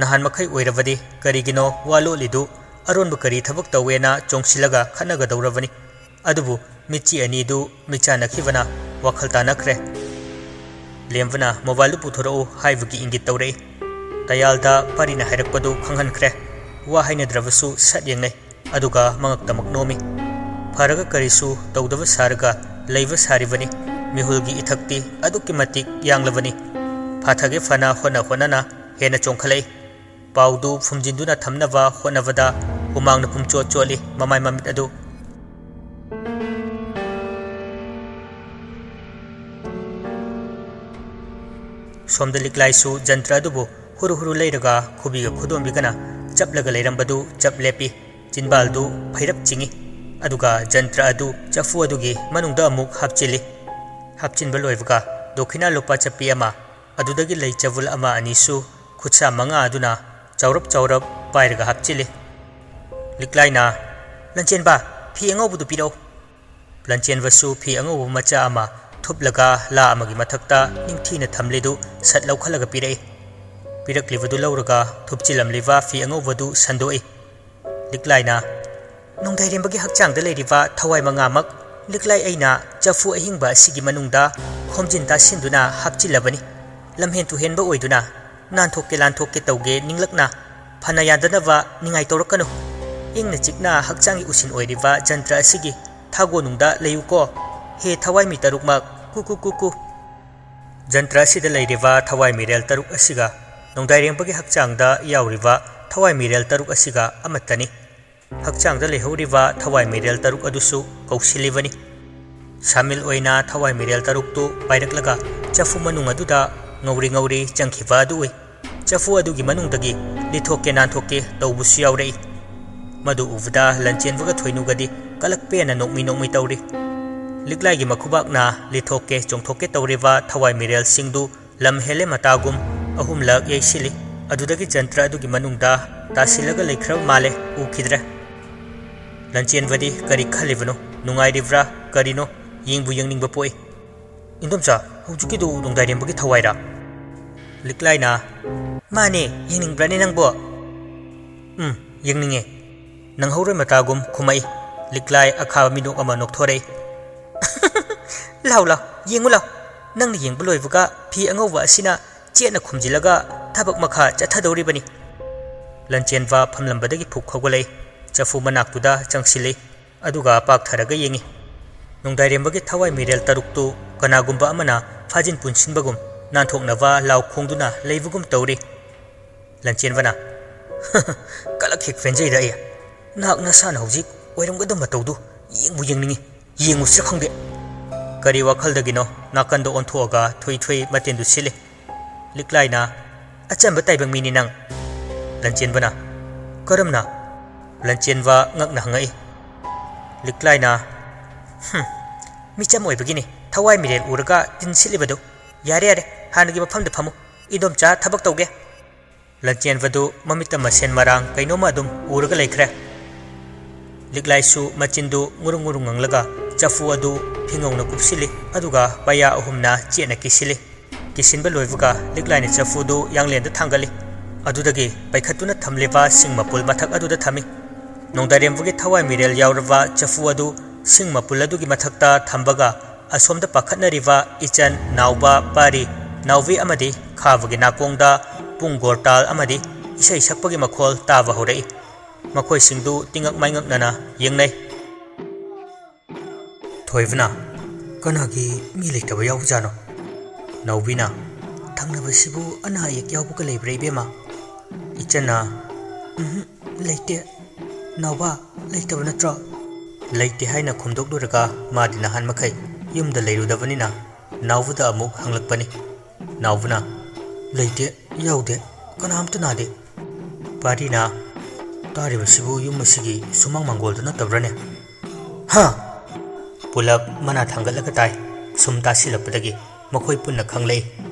ꯅꯍꯥꯟ ꯃꯈꯩ ꯑꯣꯏꯔꯕꯗꯤ ꯀꯔꯤꯒꯤꯅꯣ ꯋꯥ ꯂꯣꯠꯂꯤꯗꯨ ꯑꯔꯣꯟꯕ ꯀꯔꯤ ꯊꯕꯛ ꯇꯧꯋꯦꯅ ꯆꯣꯡꯁꯤꯜꯂꯒ ꯈꯠꯅꯒꯗꯧꯔꯕꯅꯤ꯫ ꯑꯗꯨꯕꯨ ꯃꯤꯠꯆꯤ ꯑꯅꯤꯗꯨ ꯃꯤꯠꯆꯥꯟꯅꯈꯤꯕꯅ ꯋꯥꯈꯜ ꯇꯥꯅꯈ꯭ꯔꯦ꯫ ꯂꯦꯝꯕꯅ ꯃꯣꯕꯥꯏꯜꯗꯨ ꯄꯨꯊꯣꯔꯛꯎ ꯍꯥꯏꯕꯒꯤ ꯏꯪꯒꯤꯠ ꯇꯧꯔꯛꯏ꯫ ꯇꯌꯥꯜꯗ ꯄꯥꯔꯤꯅ ꯍꯥꯏꯔꯛꯄꯗꯨ ꯈꯪꯍꯟꯈ꯭ꯔꯦ꯫ ꯋꯥ ꯍꯥꯏꯅꯗ꯭ꯔꯕꯁꯨ ꯁꯠ ꯌꯦꯡꯅꯩ꯫ ꯑꯗꯨꯒ ꯃꯉꯛꯇꯃꯛ ꯅꯣꯝꯃꯤ꯫ ꯐꯔꯒ ꯀꯔꯤꯁꯨ ꯇꯧꯗꯕ ꯁꯥꯔꯒ ꯂꯩꯕ ꯁꯥꯔꯤꯕꯅꯤ꯫ ꯃꯤꯍꯨꯜꯒꯤ ꯏꯊꯛꯇꯤ ꯑꯗꯨꯛꯀꯤ ꯃꯇꯤꯛ ꯌꯥꯡꯂꯕꯅꯤ꯫ ꯐꯥꯊꯒꯦ ꯐꯅ ꯍꯣꯠꯅ ꯍꯣꯠꯅꯅ ꯍꯦꯟꯅ ꯆꯣꯡꯈꯠꯂꯛꯏ꯫ ꯄꯥꯎꯗꯨ ꯐꯨꯝꯖꯤꯟꯗꯨꯅ ꯊꯝꯅꯕ ꯍꯣꯠꯅꯕꯗ ꯍꯨꯃꯥꯡꯅ ꯄꯨꯝꯆꯣꯠ ꯆꯣꯠꯂꯤ ꯃꯃꯥꯏ ꯃꯃꯤꯠ ꯑꯗꯨ꯫ ꯁꯣꯝꯗ ꯂꯤꯛꯂꯥꯏꯁꯨ ꯖꯟꯇ꯭ꯔ ꯑꯗꯨꯕꯨ ꯍꯨꯔꯨ ꯍꯨꯔꯨ ꯂꯩꯔꯒ ꯈꯨꯕꯤꯒ ꯈꯨꯗꯣꯝꯕꯤꯒꯅ ꯆꯞꯂꯒ ꯂꯩꯔꯝꯕꯗꯨ ꯆꯞ ꯂꯦꯞꯄꯤ꯫ ꯆꯤꯟꯕꯥꯜꯗꯨ ꯐꯩꯔꯞ ꯆꯤꯡꯏ꯫ ꯑꯗꯨꯒ ꯖꯟꯇ꯭ꯔ ꯑꯗꯨ ꯆꯐꯨ ꯑꯗꯨꯒꯤ ꯃꯅꯨꯡꯗ ꯑꯃꯨꯛ ꯍꯥꯞꯆꯤꯜꯂꯤ꯫ ꯍꯥꯞꯆꯤꯟꯕ ꯂꯣꯏꯕꯒ ꯗꯣꯈꯤꯅꯥ ꯂꯨꯄꯥ ꯆꯞꯄꯤ ꯑꯃ, ꯑꯗꯨꯗꯒꯤ ꯂꯩ ꯆꯕꯨꯜ ꯑꯃ ꯑꯅꯤꯁꯨ ꯈꯨꯠꯁꯥ ꯃꯉꯥ ꯑꯗꯨꯅ ꯆꯥꯎꯔꯞ ꯆꯥꯎꯔꯞ ꯄꯥꯏꯔꯒ ꯍꯥꯞꯆꯤꯜꯂꯤ꯫ ꯂꯤꯛꯂꯥꯏꯅ, "ꯂꯟꯆꯦꯟꯕ, ꯐꯤ ꯑꯉꯧꯕꯗꯨ ꯄꯤꯔꯛꯎ"꯫ ꯂꯟꯆꯦꯟꯕꯁꯨ ꯐꯤ ꯑꯉꯧꯕ ꯃꯆꯥ ꯑꯃ ꯊꯨꯞꯂꯒ ꯂꯥ ꯑꯃꯒꯤ ꯃꯊꯛꯇ ꯅꯤꯡꯊꯤꯅ ꯊꯝꯂꯤꯗꯨ ꯁꯠ ꯂꯧꯈꯠꯂꯒ ꯄꯤꯔꯛꯏ꯫ ꯄꯤꯔꯛꯂꯤꯕꯗꯨ ꯂꯧꯔꯒ ꯊꯨꯞꯆꯤꯜꯂꯝꯂꯤꯕ ꯐꯤ ꯑꯉꯧꯕꯗꯨ ꯁꯟꯗꯣꯛꯏ꯫ ꯂꯤꯛꯂꯥꯏꯅ, "ꯅꯣꯡꯗꯥꯏꯔꯦꯝꯕꯒꯤ ꯍꯛꯆꯥꯡꯗ ꯂꯩꯔꯤꯕ ꯊꯋꯥꯏ ꯃꯉꯥꯃꯛ ꯂꯤꯛꯂꯥꯏ ꯑꯩꯅ ꯆꯐꯨ ꯑꯍꯤꯡꯕ ꯑꯁꯤꯒꯤ ꯃꯅꯨꯡꯗ ꯈꯣꯝꯖꯤꯟ ꯇꯥꯁꯤꯟꯗꯨꯅ ꯍꯥꯞꯆꯤꯜꯂꯕꯅꯤ꯫ ꯂꯝꯍꯦꯟ ꯇꯨꯍꯦꯟꯕ ꯑꯣꯏꯗꯨꯅ ꯅꯥꯟꯊꯣꯛꯀꯦ ꯂꯥꯟꯊꯣꯛꯀꯦ ꯇꯧꯒꯦ ꯅꯤꯡꯂꯛꯅ꯫ ꯐꯅ ꯌꯥꯟꯗꯅꯕ ꯅꯤꯡꯉꯥꯏ ꯇꯧꯔꯛꯀꯅꯨ꯫ ꯏꯪꯅ ꯆꯤꯛꯅ ꯍꯛꯆꯥꯡꯒꯤ ꯎꯁꯤꯟ ꯑꯣꯏꯔꯤꯕ ꯖꯟꯇ꯭ꯔ ꯑꯁꯤꯒꯤ ꯊꯥꯒꯣꯟꯅꯨꯡꯗ ꯂꯩꯌꯨꯀꯣ꯫ ꯍꯦ ꯊꯋꯥꯏ ꯃꯤ ꯇꯔꯨꯛꯃꯛ, ꯀꯨ ꯀꯨ ꯀꯨ ꯀꯨ"꯫ ꯖꯟꯇ꯭ꯔ ꯑꯁꯤꯗ ꯂꯩꯔꯤꯕ ꯊꯋꯥꯏ ꯃꯤꯔꯦꯜ ꯇꯔꯨꯛ ꯑꯁꯤꯒ ꯅꯣꯡꯗꯥꯏꯔꯦꯝꯕꯒꯤ ꯍꯛꯆꯥꯡꯗ ꯌꯥꯎꯔꯤꯕ ꯊꯋꯥꯏ ꯃꯤꯔꯦꯜ ꯇꯔꯨꯛ ꯑꯁꯤꯒ ꯑꯃꯠꯇꯅꯤ꯫ ꯍꯛꯆꯥꯡꯗ ꯂꯩꯍꯧꯔꯤꯕ ꯊꯋꯥꯏ ꯃꯤꯔꯦꯜ ꯇꯔꯨꯛ ꯑꯗꯨꯁꯨ ꯀꯧꯁꯤꯜꯂꯤꯕꯅꯤ꯫ ꯁꯥꯃꯤꯜ ꯑꯣꯏꯅ ꯊꯋꯥꯏ ꯃꯤꯔꯦꯜ ꯇꯔꯨꯛꯇꯨ ꯄꯥꯏꯔꯛꯂꯒ ꯆꯐꯨ ꯃꯅꯨꯡ ꯑꯗꯨꯗ ꯉꯧꯔꯤ ꯉꯧꯔꯤ ꯆꯪꯈꯤꯕ ꯑꯗꯨ ꯎꯏ꯫ ꯆꯐꯨ ꯑꯗꯨꯒꯤ ꯃꯅꯨꯡꯗꯒꯤ ꯂꯤꯊꯣꯛꯀꯦ ꯅꯥꯟꯊꯣꯛꯀꯦ ꯇꯧꯕꯁꯨ ꯌꯥꯎꯔꯛꯏ꯫ ꯃꯗꯨ ꯎꯕꯗ ꯂꯟꯆꯦꯟꯕꯒ ꯊꯣꯏꯅꯨꯒꯗꯤ ꯀꯂꯛ ꯄꯦꯟꯅ ꯅꯣꯛꯃꯤ ꯅꯣꯛꯃꯤ ꯇꯧꯔꯤ꯫ ꯂꯤꯛꯂꯥꯏꯒꯤ ꯃꯈꯨꯕꯥꯛꯅ ꯂꯤꯊꯣꯛꯀꯦ ꯆꯣꯡꯊꯣꯛꯀꯦ ꯇꯧꯔꯤꯕ ꯊꯋꯥꯏ ꯃꯤꯔꯦꯜꯁꯤꯡꯗꯨ ꯂꯝ ꯍꯦꯜꯂꯦ ꯃꯇꯥꯒꯨꯝ ꯑꯍꯨꯝꯂꯛ ꯌꯩꯁꯤꯜꯂꯤ꯫ ꯑꯗꯨꯗꯒꯤ ꯖꯟꯇ꯭ꯔ ꯑꯗꯨꯒꯤ ꯃꯅꯨꯡꯗ ꯇꯥꯁꯤꯜꯂꯒ ꯂꯩꯈ꯭ꯔꯕ ꯃꯥꯜꯂꯦ, ꯎꯈꯤꯗ꯭ꯔꯦ꯫ ꯂꯟꯆꯦꯟꯕꯗꯤ ꯀꯔꯤ ꯈꯜꯂꯤꯕꯅꯣ, ꯅꯨꯡꯉꯥꯏꯔꯤꯕ꯭ꯔꯥ ꯀꯔꯤꯅꯣ, ꯌꯦꯡꯕꯨ ꯌꯦꯡꯅꯤꯡꯕ ꯄꯣꯛꯏ꯫ "ꯏꯟꯗꯣꯝꯆꯥ, ꯍꯧꯖꯤꯛꯀꯤꯗꯨ ꯅꯣꯡꯗꯥꯏꯔꯦꯝꯕꯒꯤ ꯊꯋꯥꯏꯔꯥ?" ꯂꯤꯛꯂꯥꯏꯅ, "ꯃꯥꯅꯦ, ꯌꯦꯡꯅꯤꯡꯕ꯭ꯔꯥꯅꯦ ꯅꯪꯕꯣ?" "ꯎꯝ, ꯌꯦꯡꯅꯤꯡꯉꯦ," ꯅꯪꯍꯧꯔꯣꯏ ꯃꯇꯥꯒꯨꯝ ꯈꯨꯝꯃꯛꯏ꯫ ꯂꯤꯛꯂꯥꯏ ꯑꯈꯥꯕ ꯃꯤꯅꯣꯛ ꯑꯃ ꯅꯣꯛꯊꯣꯔꯛꯏ꯫ "ꯂꯥꯎ, ꯂꯥꯎ, ꯌꯦꯡꯉꯨ ꯂꯥꯎ꯫ ꯅꯪꯅ ꯌꯦꯡꯕ ꯂꯣꯏꯕꯒ ꯐꯤ ꯑꯉꯧꯕ ꯑꯁꯤꯅ ꯆꯦꯠꯅ ꯈꯨꯝꯖꯤꯜꯂꯒ ꯊꯕꯛ ꯃꯈꯥ ꯆꯠꯊꯗꯧꯔꯤꯕꯅꯤ꯫" ꯂꯟꯆꯦꯟꯕ ꯐꯝꯂꯝꯕꯗꯒꯤ ꯐꯨꯛ ꯍꯧꯒꯠꯂꯛꯏ꯫ ꯆꯐꯨ ꯃꯅꯥꯛꯇꯨꯗ ꯆꯪꯁꯤꯜꯂꯤ꯫ ꯑꯗꯨꯒ ꯄꯥꯛꯊꯔꯒ ꯌꯦꯡꯉꯤ꯫ ꯅꯣꯡꯗꯥꯏꯔꯦꯝꯕꯒꯤ ꯊꯋꯥꯏ ꯃꯤꯔꯦꯜ ꯇꯔꯨꯛꯇꯨ ꯀꯅꯥꯒꯨꯝꯕ ꯑꯃꯅ ꯐꯥꯖꯤꯟ ꯄꯨꯟꯁꯤꯟꯕꯒꯨꯝ ꯅꯥꯟꯊꯣꯛꯅꯕ ꯂꯥꯎ ꯈꯣꯡꯗꯨꯅ ꯂꯩꯕꯒꯨꯝ ꯇꯧꯔꯤ꯫ ꯂꯟꯆꯦꯟꯕꯅ, "ꯀꯂꯛ ꯍꯦꯛ ꯄꯦꯟꯖꯩꯗ ꯑꯩ꯫ ꯅꯍꯥꯛ ꯅꯁꯥꯅ ꯍꯧꯖꯤꯛ ꯑꯣꯏꯔꯝꯒꯗꯕ ꯃꯇꯧꯗꯨ ꯌꯦꯡꯕꯨ ꯌꯦꯡꯅꯤꯡꯏ꯫ ꯌꯦꯡꯉꯨꯁꯤꯔ ꯈꯪꯗꯦ꯫" ꯀꯔꯤ ꯋꯥꯈꯜꯗꯒꯤꯅꯣ ꯅꯥꯀꯟꯗ ꯑꯣꯟꯊꯣꯛꯑꯒ ꯊꯨꯏ ꯊꯨꯏ ꯃꯇꯦꯟꯗꯨ ꯁꯤꯜꯂꯤ꯫ ꯂꯤꯛꯂꯥꯏꯅ, "ꯑꯆꯝꯕ ꯇꯥꯏꯕꯪ ꯃꯤꯅꯤ ꯅꯪ꯫" ꯂꯟꯆꯦꯟꯕꯅ, "ꯀꯔꯝꯅ?" ꯂꯟꯆꯦꯟꯕ ꯉꯛꯅ ꯍꯪꯉꯛꯏ꯫ ꯂꯤꯛꯂꯥꯏꯅ, "ꯍꯨꯝ, ꯃꯤꯆꯝ ꯑꯣꯏꯕꯒꯤꯅꯤ꯫ ꯊꯋꯥꯏ ꯃꯤꯔꯦꯜ ꯎꯔꯒ ꯇꯤꯟ ꯁꯤꯠꯂꯤꯕꯗꯨ꯫ ꯌꯥꯔꯦ, ꯌꯥꯔꯦ, ꯍꯥꯟꯅꯒꯤ ꯃꯐꯝꯗ ꯐꯝꯃꯨ꯫ ꯏꯗꯣꯝꯆꯥ ꯊꯕꯛ ꯇꯧꯒꯦ꯫" ꯂꯟꯆꯦꯟꯕꯗꯨ ꯃꯃꯤꯠꯇ ꯃꯁꯦꯟ ꯃꯔꯥꯡ ꯀꯩꯅꯣꯝꯃ ꯑꯗꯨꯝ ꯎꯔꯒ ꯂꯩꯈ꯭ꯔꯦ꯫ ꯂꯤꯛꯂꯥꯏꯁꯨ ꯃꯆꯤꯟꯗꯨ ꯉꯨꯔꯨꯡ ꯉꯨꯔꯨꯡ ꯉꯪꯂꯒ ꯆꯐꯨ ꯑꯗꯨ ꯐꯤꯉꯧꯅ ꯀꯨꯞꯁꯤꯜꯂꯤ, ꯑꯗꯨꯒ ꯄꯩꯌꯥ ꯑꯍꯨꯝꯅ ꯆꯦꯠꯅ ꯀꯤꯁꯤꯜꯂꯤ꯫ ꯀꯤꯁꯤꯟꯕ ꯂꯣꯏꯕꯒ ꯂꯤꯛꯂꯥꯏꯅ ꯆꯐꯨꯗꯨ ꯌꯥꯡꯂꯦꯟꯗ ꯊꯥꯡꯒꯠꯂꯤ꯫ ꯑꯗꯨꯗꯒꯤ ꯄꯩꯈꯠꯇꯨꯅ ꯊꯝꯂꯤꯕ ꯁꯤꯡ ꯃꯄꯨꯜ ꯃꯊꯛ ꯑꯗꯨꯗ ꯊꯝꯃꯤ꯫ ꯅꯣꯡꯗꯥꯏꯔꯦꯝꯕꯒꯤ ꯊꯋꯥꯏ ꯃꯤꯔꯦꯜ ꯌꯥꯎꯔꯕ ꯆꯐꯨ ꯑꯗꯨ ꯁꯤꯡ ꯃꯄꯨꯜ ꯑꯗꯨꯒꯤ ꯃꯊꯛꯇ ꯊꯝꯕꯒ ꯑꯁꯣꯝꯗ ꯄꯥꯈꯠꯅꯔꯤꯕ ꯏꯆꯟ, ꯅꯥꯎꯕ, ꯄꯥꯔꯤ, ꯅꯥꯎꯕꯤ ꯑꯃꯗꯤ ꯈꯥꯕꯒꯤ ꯅꯥꯀꯣꯡꯗ ꯄꯨꯡ ꯒꯣꯔꯇꯥꯜ ꯑꯃꯗꯤ ꯏꯁꯩ ꯁꯛꯄꯒꯤ ꯃꯈꯣꯜ ꯇꯥꯕ ꯍꯧꯔꯛꯏ꯫ ꯃꯈꯣꯏꯁꯤꯡꯗꯨ ꯇꯤꯡꯉꯛ ꯃꯥꯏꯉꯛꯅꯅ ꯌꯦꯡꯅꯩ꯫ ꯊꯣꯏꯕꯅ, "ꯀꯅꯥꯒꯤ ꯃꯤ ꯂꯩꯇꯕ ꯌꯥꯎꯕꯖꯥꯠꯅꯣ?" ꯅꯥꯎꯕꯤꯅ, "ꯊꯪꯅꯕꯁꯤꯕꯨ ꯑꯅꯥ ꯑꯌꯦꯛ ꯌꯥꯎꯕꯒ ꯂꯩꯕ꯭ꯔꯥ, ꯏꯕꯦꯝꯃ?" ꯏꯆꯟꯅ, "ꯎꯝꯍꯨꯝ, ꯂꯩꯇꯦ꯫ ꯅꯥꯎꯕ, ꯂꯩꯇꯕ ꯅꯠꯇ꯭ꯔꯣ?" ꯂꯩꯇꯦ ꯍꯥꯏꯅ ꯈꯨꯝꯗꯣꯛꯂꯨꯔꯒ ꯃꯥꯗꯤ ꯅꯍꯥꯟ ꯃꯈꯩ ꯌꯨꯝꯗ ꯂꯩꯔꯨꯗꯕꯅꯤꯅ ꯅꯥꯎꯕꯗ ꯑꯃꯨꯛ ꯍꯪꯂꯛꯄꯅꯤ꯫ ꯅꯥꯎꯕꯅ, "ꯂꯩꯇꯦ, ꯌꯥꯎꯗꯦ, ꯀꯅꯥꯝꯇ ꯅꯥꯗꯦ꯫" ꯄꯥꯔꯤꯅ, "ꯇꯥꯔꯤꯕꯁꯤꯕꯨ ꯌꯨꯝ ꯑꯁꯤꯒꯤ ꯁꯨꯃꯥꯡ ꯃꯥꯡꯒꯣꯜꯗꯨ ꯅꯠꯇꯕ꯭ꯔꯅꯦ?" "ꯍꯥ!" ꯄꯨꯂꯞ ꯃꯅꯥ ꯊꯥꯡꯒꯠꯂꯒ ꯇꯥꯏ꯫ ꯁꯨꯝ ꯇꯥꯁꯤꯜꯂꯛꯄꯗꯒꯤ ꯃꯈꯣꯏ ꯄꯨꯟꯅ ꯈꯪꯂꯛꯏ꯫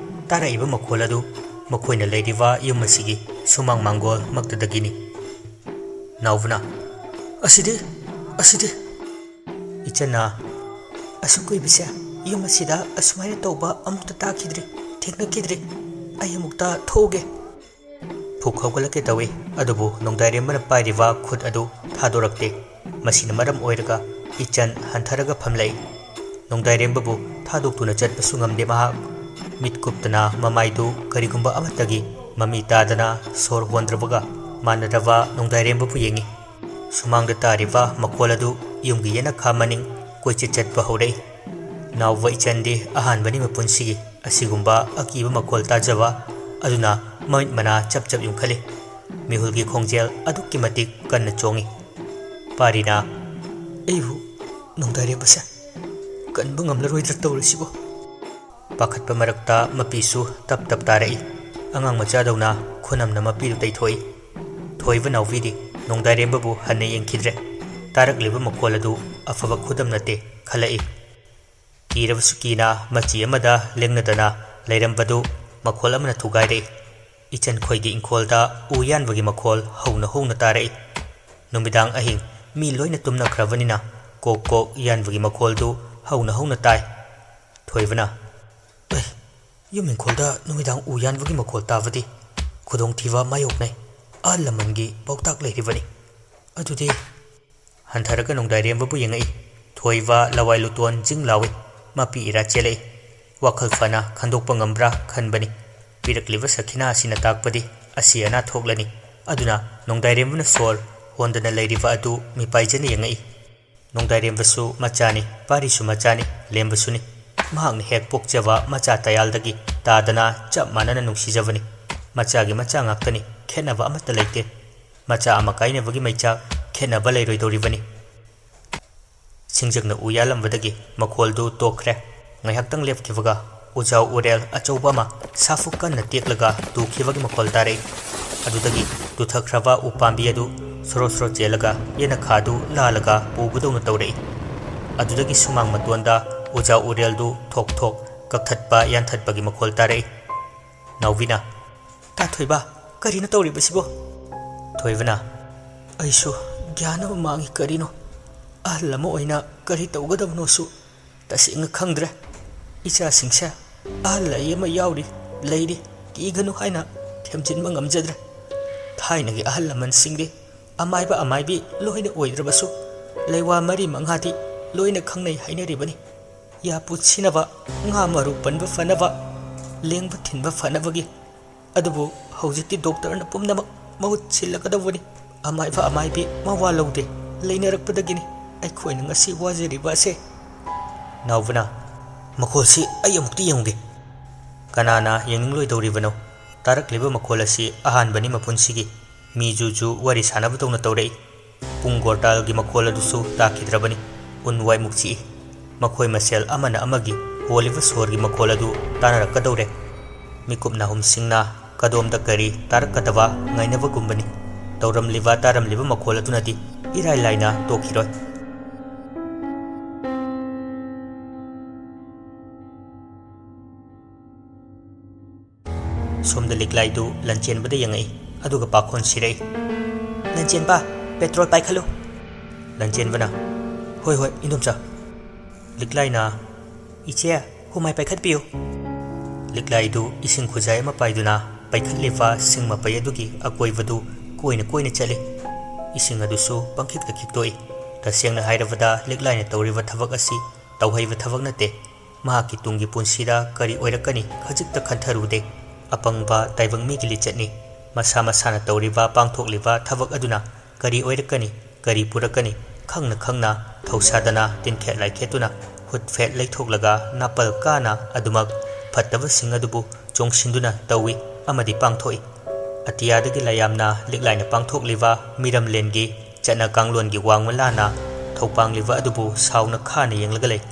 ꯇꯥꯔꯛꯏꯕ ꯃꯈꯣꯜ ꯑꯗꯨ ꯃꯈꯣꯏꯅ ꯂꯩꯔꯤꯕ ꯌꯨꯝ ꯑꯁꯤꯒꯤ ꯁꯨꯃꯥꯡ ꯃꯥꯡꯒꯣꯜꯃꯛꯇꯗꯒꯤꯅꯤ꯫ ꯅꯥꯎꯕꯅ, "ꯑꯁꯤꯗꯤ, ꯑꯁꯤꯗꯤ!" ꯏꯆꯟꯅ, "ꯑꯁꯨꯛ ꯀꯨꯏꯕꯁꯦ ꯌꯨꯝ ꯑꯁꯤꯗ ꯑꯁꯨꯃꯥꯏꯅ ꯇꯧꯕ ꯑꯃꯨꯛꯇ ꯇꯥꯈꯤꯗ꯭ꯔꯤ, ꯊꯦꯡꯅꯈꯤꯗ꯭ꯔꯤ꯫ ꯑꯩ ꯑꯃꯨꯛꯇ ꯊꯣꯛꯎꯒꯦ꯫ ꯐꯨꯛ ꯍꯧꯒꯠꯂꯛꯀꯦ ꯇꯧꯏ, ꯑꯗꯨꯕꯨ ꯅꯣꯡꯗꯥꯏꯔꯦꯝꯕꯅ ꯄꯥꯏꯔꯤꯕ ꯈꯨꯠ ꯑꯗꯨ ꯊꯥꯗꯣꯔꯛꯇꯦ꯫ ꯃꯁꯤꯅ ꯃꯔꯝ ꯑꯣꯏꯔꯒ ꯏꯆꯟ ꯍꯟꯊꯔꯒ ꯐꯝꯂꯛꯏ꯫ ꯅꯣꯡꯗꯥꯏꯔꯦꯝꯕꯕꯨ ꯊꯥꯗꯣꯛꯇꯨꯅ ꯆꯠꯄꯁꯨ ꯉꯝꯗꯦ ꯃꯍꯥꯛ꯫ ꯃꯤꯠ ꯀꯨꯞꯇꯅ ꯃꯃꯥꯏꯗꯨ ꯀꯔꯤꯒꯨꯝꯕ ꯑꯃꯠꯇꯒꯤ ꯃꯃꯤ ꯇꯥꯗꯅ ꯁꯣꯔ ꯍꯣꯟꯗ꯭ꯔꯕꯒ ꯃꯥꯟꯅꯔꯕ ꯅꯣꯡꯗꯥꯏꯔꯦꯝꯕꯕꯨ ꯌꯦꯡꯏ꯫ ꯁꯨꯃꯥꯡꯗ ꯇꯥꯔꯤꯕ ꯃꯈꯣꯜ ꯑꯗꯨ ꯌꯨꯝꯒꯤ ꯌꯦꯅꯈꯥ ꯃꯅꯤꯡ ꯀꯣꯏꯆꯠ ꯆꯠꯄ ꯍꯧꯔꯛꯏ꯫ ꯅꯥꯎꯕ ꯏꯆꯟꯗꯤ ꯑꯍꯥꯟꯕꯅꯤ ꯃꯄꯨꯟꯁꯤꯒꯤ ꯑꯁꯤꯒꯨꯝꯕ ꯑꯀꯤꯕ ꯃꯈꯣꯜ ꯇꯥꯖꯕ꯫ ꯑꯗꯨꯅ ꯃꯃꯤꯠ ꯃꯅꯥ ꯆꯞ ꯆꯞ ꯌꯨꯡꯈꯠꯂꯤ꯫ ꯃꯤꯍꯨꯜꯒꯤ ꯈꯣꯡꯖꯦꯜ ꯑꯗꯨꯛꯀꯤ ꯃꯇꯤꯛ ꯀꯟꯅ ꯆꯣꯡꯏ꯫ ꯄꯥꯔꯤꯅ, "ꯑꯩꯕꯨ ꯅꯣꯡꯗꯥꯏꯔꯦꯝꯕꯁꯦ ꯀꯟꯕ ꯉꯝꯂꯔꯣꯏꯗ꯭ꯔꯥ ꯇꯧꯔꯤꯁꯤꯕꯣ?" ꯄꯥꯈꯠꯄ ꯃꯔꯛꯇ ꯃꯄꯤꯁꯨ ꯇꯞ ꯇꯞ ꯇꯥꯔꯛꯏ꯫ ꯑꯉꯥꯡ ꯃꯆꯥꯗꯧꯅ ꯈꯨꯅꯝꯅ ꯃꯄꯤꯗꯨ ꯇꯩꯊꯣꯛꯏ꯫ ꯊꯣꯏꯕ ꯅꯥꯎꯕꯤꯗꯤ ꯅꯣꯡꯗꯥꯏꯔꯦꯝꯕꯕꯨ ꯍꯟꯅ ꯌꯦꯡꯈꯤꯗ꯭ꯔꯦ꯫ ꯇꯥꯔꯛꯂꯤꯕ ꯃꯈꯣꯜ ꯑꯗꯨ ꯑꯐꯕ ꯈꯨꯗꯝ ꯅꯠꯇꯦ ꯈꯜꯂꯛꯏ꯫ ꯀꯤꯔꯕꯁꯨ ꯀꯤꯅ ꯃꯆꯤ ꯑꯃꯗ ꯂꯦꯡꯅꯗꯅ ꯂꯩꯔꯝꯕꯗꯨ ꯃꯈꯣꯜ ꯑꯃꯅ ꯊꯨꯒꯥꯏꯔꯛꯏ꯫ ꯏꯆꯟ ꯈꯣꯏꯒꯤ ꯏꯪꯈꯣꯜꯗ ꯎ ꯌꯥꯟꯕꯒꯤ ꯃꯈꯣꯜ ꯍꯧꯅ ꯍꯧꯅ ꯇꯥꯔꯛꯏ꯫ ꯅꯨꯃꯤꯗꯥꯡ ꯑꯍꯤꯡ ꯃꯤ ꯂꯣꯏꯅ ꯇꯨꯝꯅꯈ꯭ꯔꯕꯅꯤꯅ ꯀꯣꯛ ꯀꯣꯛ ꯌꯥꯟꯕꯒꯤ ꯃꯈꯣꯜꯗꯨ ꯍꯧꯅ ꯍꯧꯅ ꯇꯥꯏ꯫ ꯊꯣꯏꯕꯅ, "ꯑꯦ, ꯌꯨꯝ ꯏꯪꯈꯣꯜꯗ ꯅꯨꯃꯤꯗꯥꯡ ꯎ ꯌꯥꯟꯕꯒꯤ ꯃꯈꯣꯜ ꯇꯥꯕꯗꯤ ꯈꯨꯗꯣꯡꯊꯤꯕ ꯃꯥꯌꯣꯛꯅꯩ꯫ ꯑꯍꯜ ꯂꯃꯟꯒꯤ ꯄꯥꯎꯇꯥꯛ ꯂꯩꯔꯤꯕꯅꯤ꯫ ꯑꯗꯨꯗꯤ?" ꯍꯟꯊꯔꯒ ꯅꯣꯡꯗꯥꯏꯔꯦꯝꯕꯕꯨ ꯌꯦꯡꯉꯛꯏ꯫ ꯊꯣꯏꯕ ꯂꯋꯥꯏ ꯂꯨꯇꯣꯟ ꯖꯤꯡ ꯂꯥꯎꯏ꯫ ꯃꯄꯤ ꯏꯔꯥ ꯆꯦꯜꯂꯛꯏ꯫ ꯋꯥꯈꯜ ꯐꯅ ꯈꯟꯗꯣꯛꯄ ꯉꯝꯕ꯭ꯔꯥ ꯈꯟꯕꯅꯤ꯫ ꯄꯤꯔꯛꯂꯤꯕ ꯁꯈꯤꯅꯥ ꯑꯁꯤꯅ ꯇꯥꯛꯄꯗꯤ ꯑꯁꯤ ꯑꯅꯥ ꯊꯣꯛꯂꯅꯤ꯫ ꯑꯗꯨꯅ ꯅꯣꯡꯗꯥꯏꯔꯦꯝꯕꯅ ꯁꯣꯔ ꯍꯣꯟꯗꯅ ꯂꯩꯔꯤꯕ ꯑꯗꯨ ꯃꯤꯄꯥꯏꯖꯅ ꯌꯦꯡꯉꯛꯏ꯫ ꯅꯣꯡꯗꯥꯏꯔꯦꯝꯕꯁꯨ ꯃꯆꯥꯅꯤ, ꯄꯥꯔꯤꯁꯨ ꯃꯆꯥꯅꯤ, ꯂꯦꯝꯕꯁꯨꯅꯤ꯫ ꯃꯍꯥꯛꯅ ꯍꯦꯛ ꯄꯣꯛꯆꯕ ꯃꯆꯥ ꯇꯌꯥꯜꯗꯒꯤ ꯇꯥꯗꯅ ꯆꯞ ꯃꯥꯟꯅꯅ ꯅꯨꯡꯁꯤꯖꯕꯅꯤ꯫ ꯃꯆꯥꯒꯤ ꯃꯆꯥ ꯉꯥꯛꯇꯅꯤ, ꯈꯦꯠꯅꯕ ꯑꯃꯠꯇ ꯂꯩꯇꯦ꯫ ꯃꯆꯥ ꯑꯃ ꯀꯥꯏꯅꯕꯒꯤ ꯃꯩꯆꯥꯛ ꯈꯦꯠꯅꯕ ꯂꯩꯔꯣꯏꯗꯧꯔꯤꯕꯅꯤ꯫ ꯁꯤꯡꯖꯪꯅ ꯎ ꯌꯥꯜꯂꯝꯕꯗꯒꯤ ꯃꯈꯣꯜꯗꯨ ꯇꯣꯛꯈ꯭ꯔꯦ꯫ ꯉꯥꯏꯍꯥꯛꯇꯪ ꯂꯦꯞꯈꯤꯕꯒ ꯎꯖꯥꯎ ꯎꯔꯦꯜ ꯑꯆꯧꯕ ꯑꯃ ꯁꯥꯐꯨ ꯀꯟꯅ ꯇꯦꯛꯂꯒ ꯇꯨꯈꯤꯕꯒꯤ ꯃꯈꯣꯜ ꯇꯥꯔꯛꯏ꯫ ꯑꯗꯨꯗꯒꯤ ꯇꯨꯊꯈ꯭ꯔꯕ ꯎꯄꯥꯝꯕꯤ ꯑꯗꯨ ꯁꯣꯔꯣ ꯁꯣꯔꯣ ꯆꯦꯜꯂꯒ ꯌꯦꯅꯈꯥꯗꯨ ꯂꯥꯜꯂꯒ ꯄꯨꯕꯗꯧꯅ ꯇꯧꯔꯛꯏ꯫ ꯑꯗꯨꯗꯒꯤ ꯁꯨꯃꯥꯡ ꯃꯇꯣꯟꯗ ꯎꯖꯥꯎ ꯎꯔꯦꯜꯗꯨ ꯊꯣꯛ ꯊꯣꯛ ꯀꯛꯊꯠꯄ ꯌꯥꯟꯊꯠꯄꯒꯤ ꯃꯈꯣꯜ ꯇꯥꯔꯛꯏ꯫ ꯅꯥꯎꯕꯤꯅ, "ꯇꯥ ꯊꯣꯏꯕ, ꯀꯔꯤꯅꯣ ꯇꯧꯔꯤꯕꯁꯤꯕꯣ?" ꯊꯣꯏꯕꯅ, "ꯑꯩꯁꯨ ꯒ꯭ꯌꯥꯟ ꯑꯃ ꯃꯥꯡꯏ ꯀꯔꯤꯅꯣ꯫ ꯑꯍꯜ ꯑꯃ ꯑꯣꯏꯅ ꯀꯔꯤ ꯇꯧꯒꯗꯕꯅꯣꯁꯨ "ꯇꯁꯦꯡꯅ ꯈꯪꯗ꯭ꯔꯦ꯫ ꯏꯆꯥꯁꯤꯡꯁꯦ ꯑꯍꯜ ꯑꯩ ꯑꯃ ꯌꯥꯎꯔꯤ, ꯂꯩꯔꯤ, ꯀꯤꯒꯅꯨ ꯍꯥꯏꯅ ꯊꯦꯝꯖꯤꯟꯕ ꯉꯝꯖꯗ꯭ꯔꯦ꯫ ꯊꯥꯏꯅꯒꯤ ꯑꯍꯜ ꯂꯃꯟꯁꯤꯡꯗꯤ ꯑꯃꯥꯏꯕ ꯑꯃꯥꯏꯕꯤ ꯂꯣꯏꯅ ꯑꯣꯏꯗ꯭ꯔꯕꯁꯨ, ꯂꯩꯋꯥ ꯃꯔꯤ ꯃꯉꯥꯗꯤ ꯂꯣꯏꯅ ꯈꯪꯅꯩ ꯍꯥꯏꯅꯔꯤꯕꯅꯤ꯫ ꯌꯥ ꯄꯨꯟꯁꯤꯅꯕ, ꯉꯥ ꯃꯔꯨ ꯄꯟꯕ ꯐꯅꯕ, ꯂꯦꯡꯕ ꯊꯤꯟꯕ ꯐꯅꯕꯒꯤ꯫ ꯑꯗꯨꯕꯨ ꯍꯧꯖꯤꯛꯇꯤ ꯗꯣꯛꯇꯔꯅ ꯄꯨꯝꯅꯃꯛ ꯃꯍꯨꯠ ꯁꯤꯜꯂꯒꯗꯧꯕꯅꯤ꯫ ꯑꯃꯥꯏꯕ ꯑꯃꯥꯏꯕꯤ ꯃꯋꯥ ꯂꯧꯗꯦ ꯂꯩꯅꯔꯛꯄꯗꯒꯤꯅꯤ ꯑꯩꯈꯣꯏꯅ ꯉꯁꯤ ꯋꯥꯖꯔꯤꯕ ꯑꯁꯦ꯫" ꯅꯥꯎꯕꯅ, "ꯃꯈꯣꯜꯁꯤ ꯑꯩ ꯑꯃꯨꯛꯇ ꯌꯦꯡꯉꯨꯒꯦ꯫" ꯀꯅꯥꯅ ꯌꯦꯡꯅꯤꯡꯂꯣꯏꯗꯧꯔꯤꯕꯅꯣ? ꯇꯥꯔꯛꯂꯤꯕ ꯃꯈꯣꯜ ꯑꯁꯤ ꯑꯍꯥꯟꯕꯅꯤ ꯃꯄꯨꯟꯁꯤꯒꯤ꯫ ꯃꯤ ꯖꯨ ꯖꯨ ꯋꯥꯔꯤ ꯁꯥꯟꯅꯕꯗꯧꯅ ꯇꯧꯔꯛꯏ꯫ ꯄꯨꯡ ꯒꯣꯔꯇꯥꯜꯒꯤ ꯃꯈꯣꯜ ꯑꯗꯨꯁꯨ ꯇꯥꯈꯤꯗ꯭ꯔꯕꯅꯤ꯫ ꯎꯟ ꯋꯥꯏꯃꯨꯛ ꯆꯤꯛꯏ꯫ ꯃꯈꯣꯏ ꯃꯁꯦꯜ ꯑꯃꯅ ꯑꯃꯒꯤ ꯍꯣꯜꯂꯤꯕ ꯁꯣꯔꯒꯤ ꯃꯈꯣꯜ ꯑꯗꯨ ꯇꯥꯅꯔꯛꯀꯗꯧꯔꯦ꯫ ꯃꯤꯀꯨꯞ ꯅꯥꯍꯨꯝꯁꯤꯡꯅ ꯀꯗꯣꯝꯗ ꯀꯔꯤ ꯇꯥꯔꯛꯀꯗꯕ ꯉꯥꯏꯅꯕꯒꯨꯝꯕꯅꯤ꯫ ꯇꯧꯔꯝꯂꯤꯕ ꯇꯥꯔꯝꯂꯤꯕ ꯃꯈꯣꯜ ꯑꯗꯨꯅꯗꯤ ꯏꯔꯥꯏ ꯂꯥꯏꯅ ꯇꯣꯛꯈꯤꯔꯣꯏ꯫ ꯁꯣꯝꯗ ꯂꯤꯛꯂꯥꯏꯗꯨ ꯂꯟꯆꯦꯟꯕꯗ ꯌꯦꯡꯉꯛꯏ, ꯑꯗꯨꯒ ꯄꯥꯈꯣꯟ ꯁꯤꯔꯛꯏ꯫ "ꯂꯟꯆꯦꯟꯕ, ꯄꯦꯇ꯭ꯔꯣꯜ ꯄꯥꯏꯈꯠꯂꯨ꯫" ꯂꯟꯆꯦꯟꯕꯅ, "ꯍꯣꯏ, ꯍꯣꯏ, ꯏꯟꯗꯣꯝꯆꯥ꯫" ꯂꯤꯛꯂꯥꯏꯅ, "ꯏꯆꯦ, ꯍꯨꯃꯥꯏ ꯄꯥꯏꯈꯠꯄꯤꯌꯨ꯫" ꯂꯤꯛꯂꯥꯏꯗꯨ ꯏꯁꯤꯡ ꯈꯨꯖꯥꯏ ꯑꯃ ꯄꯥꯏꯗꯨꯅ ꯄꯥꯏꯈꯠꯂꯤꯕ ꯁꯤꯡ ꯃꯄꯩ ꯑꯗꯨꯒꯤ ꯑꯀꯣꯏꯕꯗꯨ ꯀꯣꯏꯅ ꯀꯣꯏꯅ ꯆꯠꯂꯤ꯫ ꯏꯁꯤꯡ ꯑꯗꯨꯁꯨ ꯄꯪꯈꯤꯛꯇ ꯈꯤꯛꯇꯣꯛꯏ꯫ ꯇꯁꯦꯡꯅ ꯍꯥꯏꯔꯕꯗ, ꯂꯤꯛꯂꯥꯏꯅ ꯇꯧꯔꯤꯕ ꯊꯕꯛ ꯑꯁꯤ ꯇꯧꯍꯩꯕ ꯊꯕꯛ ꯅꯠꯇꯦ꯫ ꯃꯍꯥꯛꯀꯤ ꯇꯨꯡꯒꯤ ꯄꯨꯟꯁꯤꯗ ꯀꯔꯤ ꯑꯣꯏꯔꯛꯀꯅꯤ ꯈꯖꯤꯛꯇ ꯈꯟꯊꯔꯨꯗꯦ꯫ ꯑꯄꯪꯕ ꯇꯥꯏꯕꯪ ꯃꯤꯒꯤ ꯂꯤꯆꯠꯅꯤ꯫ ꯃꯁꯥ ꯃꯁꯥꯅ ꯇꯧꯔꯤꯕ, ꯄꯥꯡꯊꯣꯛꯂꯤꯕ ꯊꯕꯛ ꯑꯗꯨꯅ ꯀꯔꯤ ꯑꯣꯏꯔꯛꯀꯅꯤ, ꯀꯔꯤ ꯄꯨꯔꯛꯀꯅꯤ ꯈꯪꯅ ꯈꯪꯅ, ꯊꯧꯁꯥꯗꯅ ꯇꯤꯟꯈꯦꯠ ꯂꯥꯏꯈꯦꯠꯇꯨꯅ, ꯍꯨꯠꯐꯦꯠ ꯂꯩꯊꯣꯛꯂꯒ ꯅꯥꯄꯜ ꯀꯥꯅ ꯑꯗꯨꯃꯛ ꯐꯠꯇꯕꯁꯤꯡ ꯑꯗꯨꯕꯨ ꯆꯣꯡꯁꯤꯟꯗꯨꯅ ꯇꯧꯏ ꯑꯃꯗꯤ ꯄꯥꯡꯊꯣꯛꯏ꯫ ꯑꯇꯤꯌꯥꯗꯒꯤ ꯂꯥꯏꯌꯥꯝꯅ ꯂꯤꯛꯂꯥꯏꯅ ꯄꯥꯡꯊꯣꯛꯂꯤꯕ ꯃꯤꯔꯝꯂꯦꯟꯒꯤ ꯆꯠꯅ ꯀꯥꯡꯂꯣꯟꯒꯤ ꯋꯥꯡꯃ ꯂꯥꯟꯅ ꯊꯧꯄꯥꯡꯂꯤꯕ ꯑꯗꯨꯕꯨ ꯁꯥꯎꯅ ꯈꯥꯅ ꯌꯦꯡꯂꯒ ꯂꯩ꯫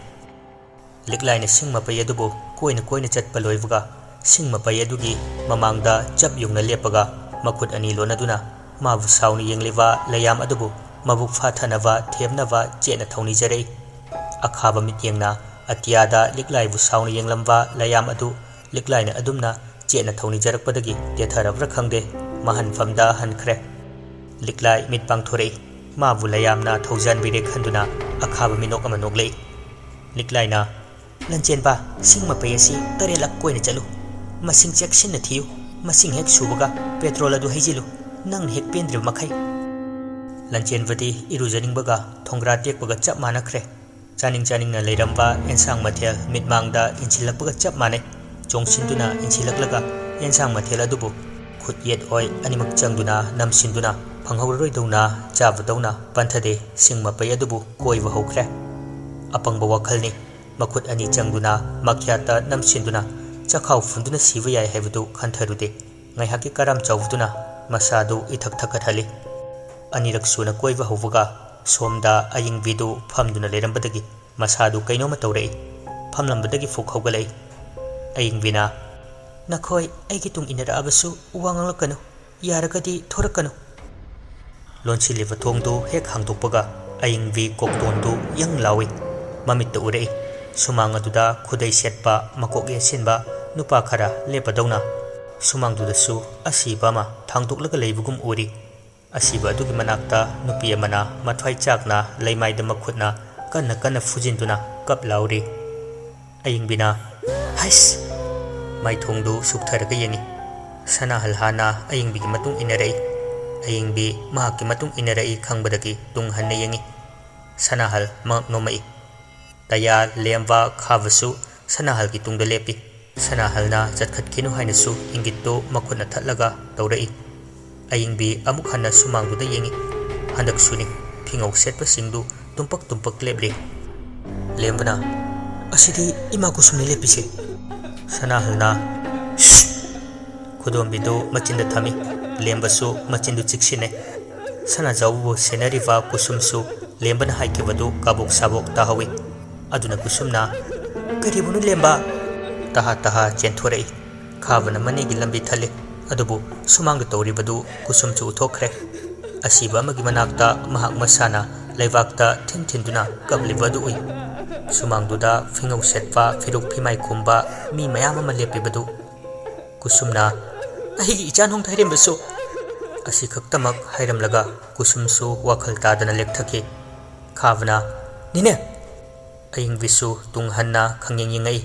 ꯂꯤꯛꯂꯥꯏꯅ ꯁꯤꯡ ꯃꯄꯩ ꯑꯗꯨꯕꯨ ꯀꯣꯏꯅ ꯀꯣꯏꯅ ꯆꯠꯄ ꯂꯣꯏꯕꯒ, ꯁꯤꯡ ꯃꯄꯩ ꯑꯗꯨꯒꯤ ꯃꯃꯥꯡꯗ ꯆꯞ ꯌꯨꯡꯅ ꯂꯦꯞꯄꯒ, ꯃꯈꯨꯠ ꯑꯅꯤ ꯂꯣꯟꯅꯗꯨꯅ ꯃꯥꯕꯨ ꯁꯥꯎꯅ ꯌꯦꯡꯂꯤꯕ ꯂꯩꯌꯥꯝ ꯑꯗꯨꯕꯨ ꯃꯕꯨꯛ ꯐꯥꯊꯅꯕ ꯊꯦꯝꯅꯕ ꯆꯦꯠꯅ ꯊꯧꯅꯤꯖꯔꯛꯏ꯫ ꯑꯈꯥꯕ ꯃꯤꯠꯌꯦꯡꯅ ꯑꯇꯤꯌꯥꯗ ꯂꯤꯛꯂꯥꯏꯕꯨ ꯁꯥꯎꯅ ꯌꯦꯡꯂꯝꯕ ꯂꯩꯌꯥꯝ ꯑꯗꯨ ꯂꯤꯛꯂꯥꯏꯅ ꯑꯗꯨꯝꯅ ꯆꯦꯠꯅ ꯊꯧꯅꯤꯖꯔꯛꯄꯗꯒꯤ ꯇꯦꯊꯔꯕ꯭ꯔꯥ ꯈꯪꯗꯦ, ꯃꯍꯟꯐꯝꯗ ꯍꯟꯈ꯭ꯔꯦ꯫ ꯂꯤꯛꯂꯥꯏ ꯃꯤꯠ ꯄꯥꯡꯊꯣꯔꯛꯏ꯫ ꯃꯥꯕꯨ ꯂꯩꯌꯥꯝꯅ ꯊꯧꯖꯥꯟꯕꯤꯔꯦ ꯈꯟꯗꯨꯅ ꯑꯈꯥꯕ ꯃꯤꯅꯣꯛ ꯑꯃ ꯅꯣꯛꯂꯛꯏ꯫ ꯂꯤꯛꯂꯥꯏꯅ, "ꯂꯟꯆꯦꯟꯕ, ꯁꯤꯡ ꯃꯄꯩ ꯑꯁꯤ ꯇꯔꯦꯠꯂꯛ ꯀꯣꯏꯅ ꯆꯠꯂꯨ꯫ ꯃꯁꯤꯡ ꯆꯦꯛꯁꯤꯟꯅ ꯊꯤꯌꯨ꯫ ꯃꯁꯤꯡ ꯍꯦꯛ ꯁꯨꯕꯒ ꯄꯦꯇ꯭ꯔꯣꯜ ꯑꯗꯨ ꯍꯩꯖꯤꯜꯂꯨ, ꯅꯪꯅ ꯍꯦꯛ ꯄꯦꯟꯗ꯭ꯔꯤꯕ ꯃꯈꯩ꯫" ꯂꯟꯆꯦꯟꯕꯗꯤ ꯏꯔꯨꯖꯅꯤꯡꯕꯒ ꯊꯣꯡꯒ꯭ꯔꯥ ꯇꯦꯛꯄꯒ ꯆꯞ ꯃꯥꯟꯅꯈ꯭ꯔꯦ꯫ ꯆꯥꯅꯤꯡ ꯆꯥꯅꯤꯡꯅ ꯂꯩꯔꯝꯕ ꯑꯦꯟꯁꯥꯡ ꯃꯊꯦꯜ ꯃꯤꯠꯃꯥꯡꯗ ꯏꯟꯁꯤꯜꯂꯛꯄꯒ ꯆꯞ ꯃꯥꯟꯅꯩ꯫ ꯆꯣꯡꯁꯤꯟꯗꯨꯅ ꯏꯟꯁꯤꯜꯂꯛꯂꯒ ꯑꯦꯟꯁꯥꯡ ꯃꯊꯦꯜ ꯑꯗꯨꯕꯨ ꯈꯨꯠ ꯌꯦꯠ ꯑꯣꯏ ꯑꯅꯤꯃꯛ ꯆꯪꯗꯨꯅ ꯅꯝꯁꯤꯟꯗꯨꯅ ꯐꯪꯍꯧꯔꯔꯣꯏꯗꯧꯅ ꯆꯥꯕꯗꯧꯅ ꯄꯟꯊꯗꯦ ꯁꯤꯡ ꯃꯄꯩ ꯑꯗꯨꯕꯨ ꯀꯣꯏꯕ ꯍꯧꯈ꯭ꯔꯦ꯫ ꯑꯄꯪꯕ ꯋꯥꯈꯜꯅꯤ꯫ ꯃꯈꯨꯠ ꯑꯅꯤ ꯆꯪꯗꯨꯅ ꯃꯈ꯭ꯌꯥꯠꯇ ꯅꯝꯁꯤꯟꯗꯨꯅ ꯆꯈꯥꯎ ꯐꯨꯟꯗꯨꯅ ꯁꯤꯕ ꯌꯥꯏ ꯍꯥꯏꯕꯗꯨ ꯈꯟꯊꯔꯨꯗꯦ꯫ ꯉꯥꯏꯍꯥꯛꯀꯤ ꯀꯔꯥꯝ ꯆꯥꯎꯕꯗꯨꯅ ꯃꯁꯥꯗꯨ ꯏꯊꯛ ꯊꯛꯀꯠꯍꯜꯂꯤ꯫ ꯑꯅꯤꯔꯛ ꯁꯨꯅ ꯀꯣꯏꯕ ꯍꯧꯕꯒ ꯁꯣꯝꯗ ꯑꯌꯤꯡꯕꯤꯗꯨ ꯐꯝꯗꯨꯅ ꯂꯩꯔꯝꯕꯗꯒꯤ ꯃꯁꯥꯗꯨ ꯀꯩꯅꯣꯝꯃ ꯇꯧꯔꯛꯏ꯫ ꯐꯝꯂꯝꯕꯗꯒꯤ ꯐꯨꯛ ꯍꯧꯒꯠꯂꯛꯏ꯫ ꯑꯌꯤꯡꯕꯤꯅ, "ꯅꯈꯣꯏ ꯑꯩꯒꯤ ꯇꯨꯡ ꯏꯟꯅꯔꯛꯑꯕꯁꯨ ꯋꯥ ꯉꯥꯡꯂꯛꯀꯅꯨ꯫ ꯌꯥꯔꯒꯗꯤ ꯊꯣꯔꯛꯀꯅꯨ꯫" ꯂꯣꯟꯁꯤꯜꯂꯤꯕ ꯊꯣꯡꯗꯨ ꯍꯦꯛ ꯍꯥꯡꯗꯣꯛꯄꯒ ꯑꯌꯤꯡꯕꯤ ꯀꯣꯛꯇꯣꯟꯗꯨ ꯌꯪ ꯂꯥꯎꯏ꯫ ꯃꯃꯤꯠꯇ ꯎꯔꯛꯏ꯫ ꯁꯨꯃꯥꯡ ꯑꯗꯨꯗ ꯈꯨꯗꯩ ꯁꯦꯠꯄ, ꯃꯀꯣꯛ ꯌꯦꯠꯁꯤꯟꯕ ꯅꯨꯄꯥ ꯈꯔ ꯂꯦꯞꯄꯗꯧꯅ꯫ ꯁꯨꯃꯥꯡꯗꯨꯗꯁꯨ ꯑꯁꯤꯕ ꯑꯃ ꯊꯥꯡꯗꯣꯛꯂꯒ ꯂꯩꯕꯒꯨꯝ ꯎꯔꯤ꯫ ꯑꯁꯤꯕ ꯑꯗꯨꯒꯤ ꯃꯅꯥꯛꯇ ꯅꯨꯄꯤ ꯑꯃꯅ ꯃꯊ꯭ꯋꯥꯏ ꯆꯥꯛꯅ ꯂꯩꯃꯥꯏꯗ ꯃꯈꯨꯠꯅ ꯀꯟꯅ ꯀꯟꯅ ꯐꯨꯖꯤꯟꯗꯨꯅ ꯀꯞ ꯂꯥꯎꯔꯤ꯫ ꯑꯌꯤꯡꯕꯤꯅ, "ꯍꯩꯁ!" ꯃꯥꯏꯊꯣꯡꯗꯨ ꯁꯨꯞꯊꯔꯒ ꯌꯦꯡꯏ꯫ ꯁꯅꯥꯍꯜ ꯍꯥꯟꯅ ꯑꯌꯤꯡꯕꯤꯒꯤ ꯃꯇꯨꯡ ꯏꯟꯅꯔꯛꯏ꯫ ꯑꯌꯤꯡꯕꯤ ꯃꯍꯥꯛꯀꯤ ꯃꯇꯨꯡ ꯏꯟꯅꯔꯛꯏ ꯈꯪꯕꯗꯒꯤ ꯇꯨꯡ ꯍꯟꯅ ꯌꯦꯡꯏ꯫ ꯁꯅꯥꯍꯜ ꯃꯉꯛ ꯅꯣꯝꯃꯛꯏ꯫ ꯇꯌꯥ, ꯂꯦꯝꯕ, ꯈꯥꯕꯁꯨ ꯁꯅꯥꯍꯜꯒꯤ ꯇꯨꯡꯗ ꯂꯦꯞꯄꯤ꯫ ꯁꯅꯥꯍꯜꯅ ꯆꯠꯈꯠꯈꯤꯅꯨ ꯍꯥꯏꯅꯁꯨ ꯏꯪꯒꯤꯠꯇꯨ ꯃꯈꯨꯠꯅ ꯊꯠꯂꯒ ꯇꯧꯔꯛꯏ꯫ ꯑꯌꯤꯡꯕꯤ ꯑꯃꯨꯛ ꯍꯟꯅ ꯁꯨꯃꯥꯡꯗꯨꯗ ꯌꯦꯡꯏ꯫ ꯍꯟꯗꯛꯁꯨꯅꯤ꯫ ꯐꯤꯉꯧ ꯁꯦꯠꯄꯁꯤꯡꯗꯨ ꯇꯨꯝꯄꯛ ꯇꯨꯝꯄꯛ ꯂꯦꯞꯂꯤ꯫ ꯂꯦꯝꯕꯅ, "ꯑꯁꯤꯗꯤ ꯏꯃꯥ ꯀꯨꯁꯨꯝꯅ ꯂꯦꯞꯄꯤꯁꯦ꯫" ꯁꯅꯥꯍꯜꯅ, "ꯁꯤꯠ!" ꯈꯨꯗꯣꯝꯕꯤꯗꯨ ꯃꯆꯤꯟꯗ ꯊꯝꯃꯤ꯫ ꯂꯦꯝꯕꯁꯨ ꯃꯆꯤꯟꯗꯨ ꯆꯤꯛꯁꯤꯟꯅꯩ꯫ ꯁꯅꯥꯖꯥꯎꯕꯕꯨ ꯁꯦꯟꯅꯔꯤꯕ ꯀꯨꯁꯨꯝꯁꯨ ꯂꯦꯝꯕꯅ ꯍꯥꯏꯈꯤꯕꯗꯨ ꯀꯥꯕꯣꯛ ꯁꯥꯕꯣꯛ ꯇꯥꯍꯧꯏ꯫ ꯑꯗꯨꯅ ꯀꯨꯁꯨꯝꯅ, "ꯀꯔꯤꯕꯨꯅꯣ ꯂꯦꯝꯕ?" ꯇꯍꯥ ꯇꯍꯥ ꯆꯦꯟꯊꯣꯔꯛꯏ꯫ ꯈꯥꯕꯅ ꯃꯅꯤꯒꯤ ꯂꯝꯕꯤ ꯊꯜꯂꯤ꯫ ꯑꯗꯨꯕꯨ ꯁꯨꯃꯥꯡꯗ ꯇꯧꯔꯤꯕꯗꯨ ꯀꯨꯁꯨꯝꯁꯨ ꯎꯊꯣꯛꯈ꯭ꯔꯦ꯫ ꯑꯁꯤꯕ ꯑꯃꯒꯤ ꯃꯅꯥꯛꯇ ꯃꯍꯥꯛ ꯃꯁꯥꯅ ꯂꯩꯕꯥꯛꯇ ꯊꯤꯟ ꯊꯤꯟꯗꯨꯅ ꯀꯞꯂꯤꯕ ꯑꯗꯨ ꯎꯏ꯫ ꯁꯨꯃꯥꯡꯗꯨꯗ ꯐꯤꯉꯧ ꯁꯦꯠꯄ, ꯐꯤꯔꯨꯛ ꯐꯤꯃꯥꯏ ꯈꯨꯝꯕ ꯃꯤ ꯃꯌꯥꯝ ꯑꯃ ꯂꯦꯞꯄꯤꯕꯗꯨ꯫ ꯀꯨꯁꯨꯝꯅ, "ꯑꯩꯒꯤ ꯏꯆꯥ ꯅꯣꯡꯊꯥꯏꯔꯦꯝꯕꯁꯨ!" ꯑꯁꯤ ꯈꯛꯇꯃꯛ ꯍꯥꯏꯔꯝꯂꯒ ꯀꯨꯁꯨꯝꯁꯨ ꯋꯥꯈꯜ ꯇꯥꯗꯅ ꯂꯦꯛꯊꯈꯤ꯫ ꯈꯥꯕꯅ, "ꯅꯦꯅꯦ!" ꯑꯏꯪꯕꯤꯁꯨ ꯇꯨꯡ ꯍꯟꯅ ꯈꯪꯌꯦꯡ ꯌꯦꯡꯉꯛꯏ꯫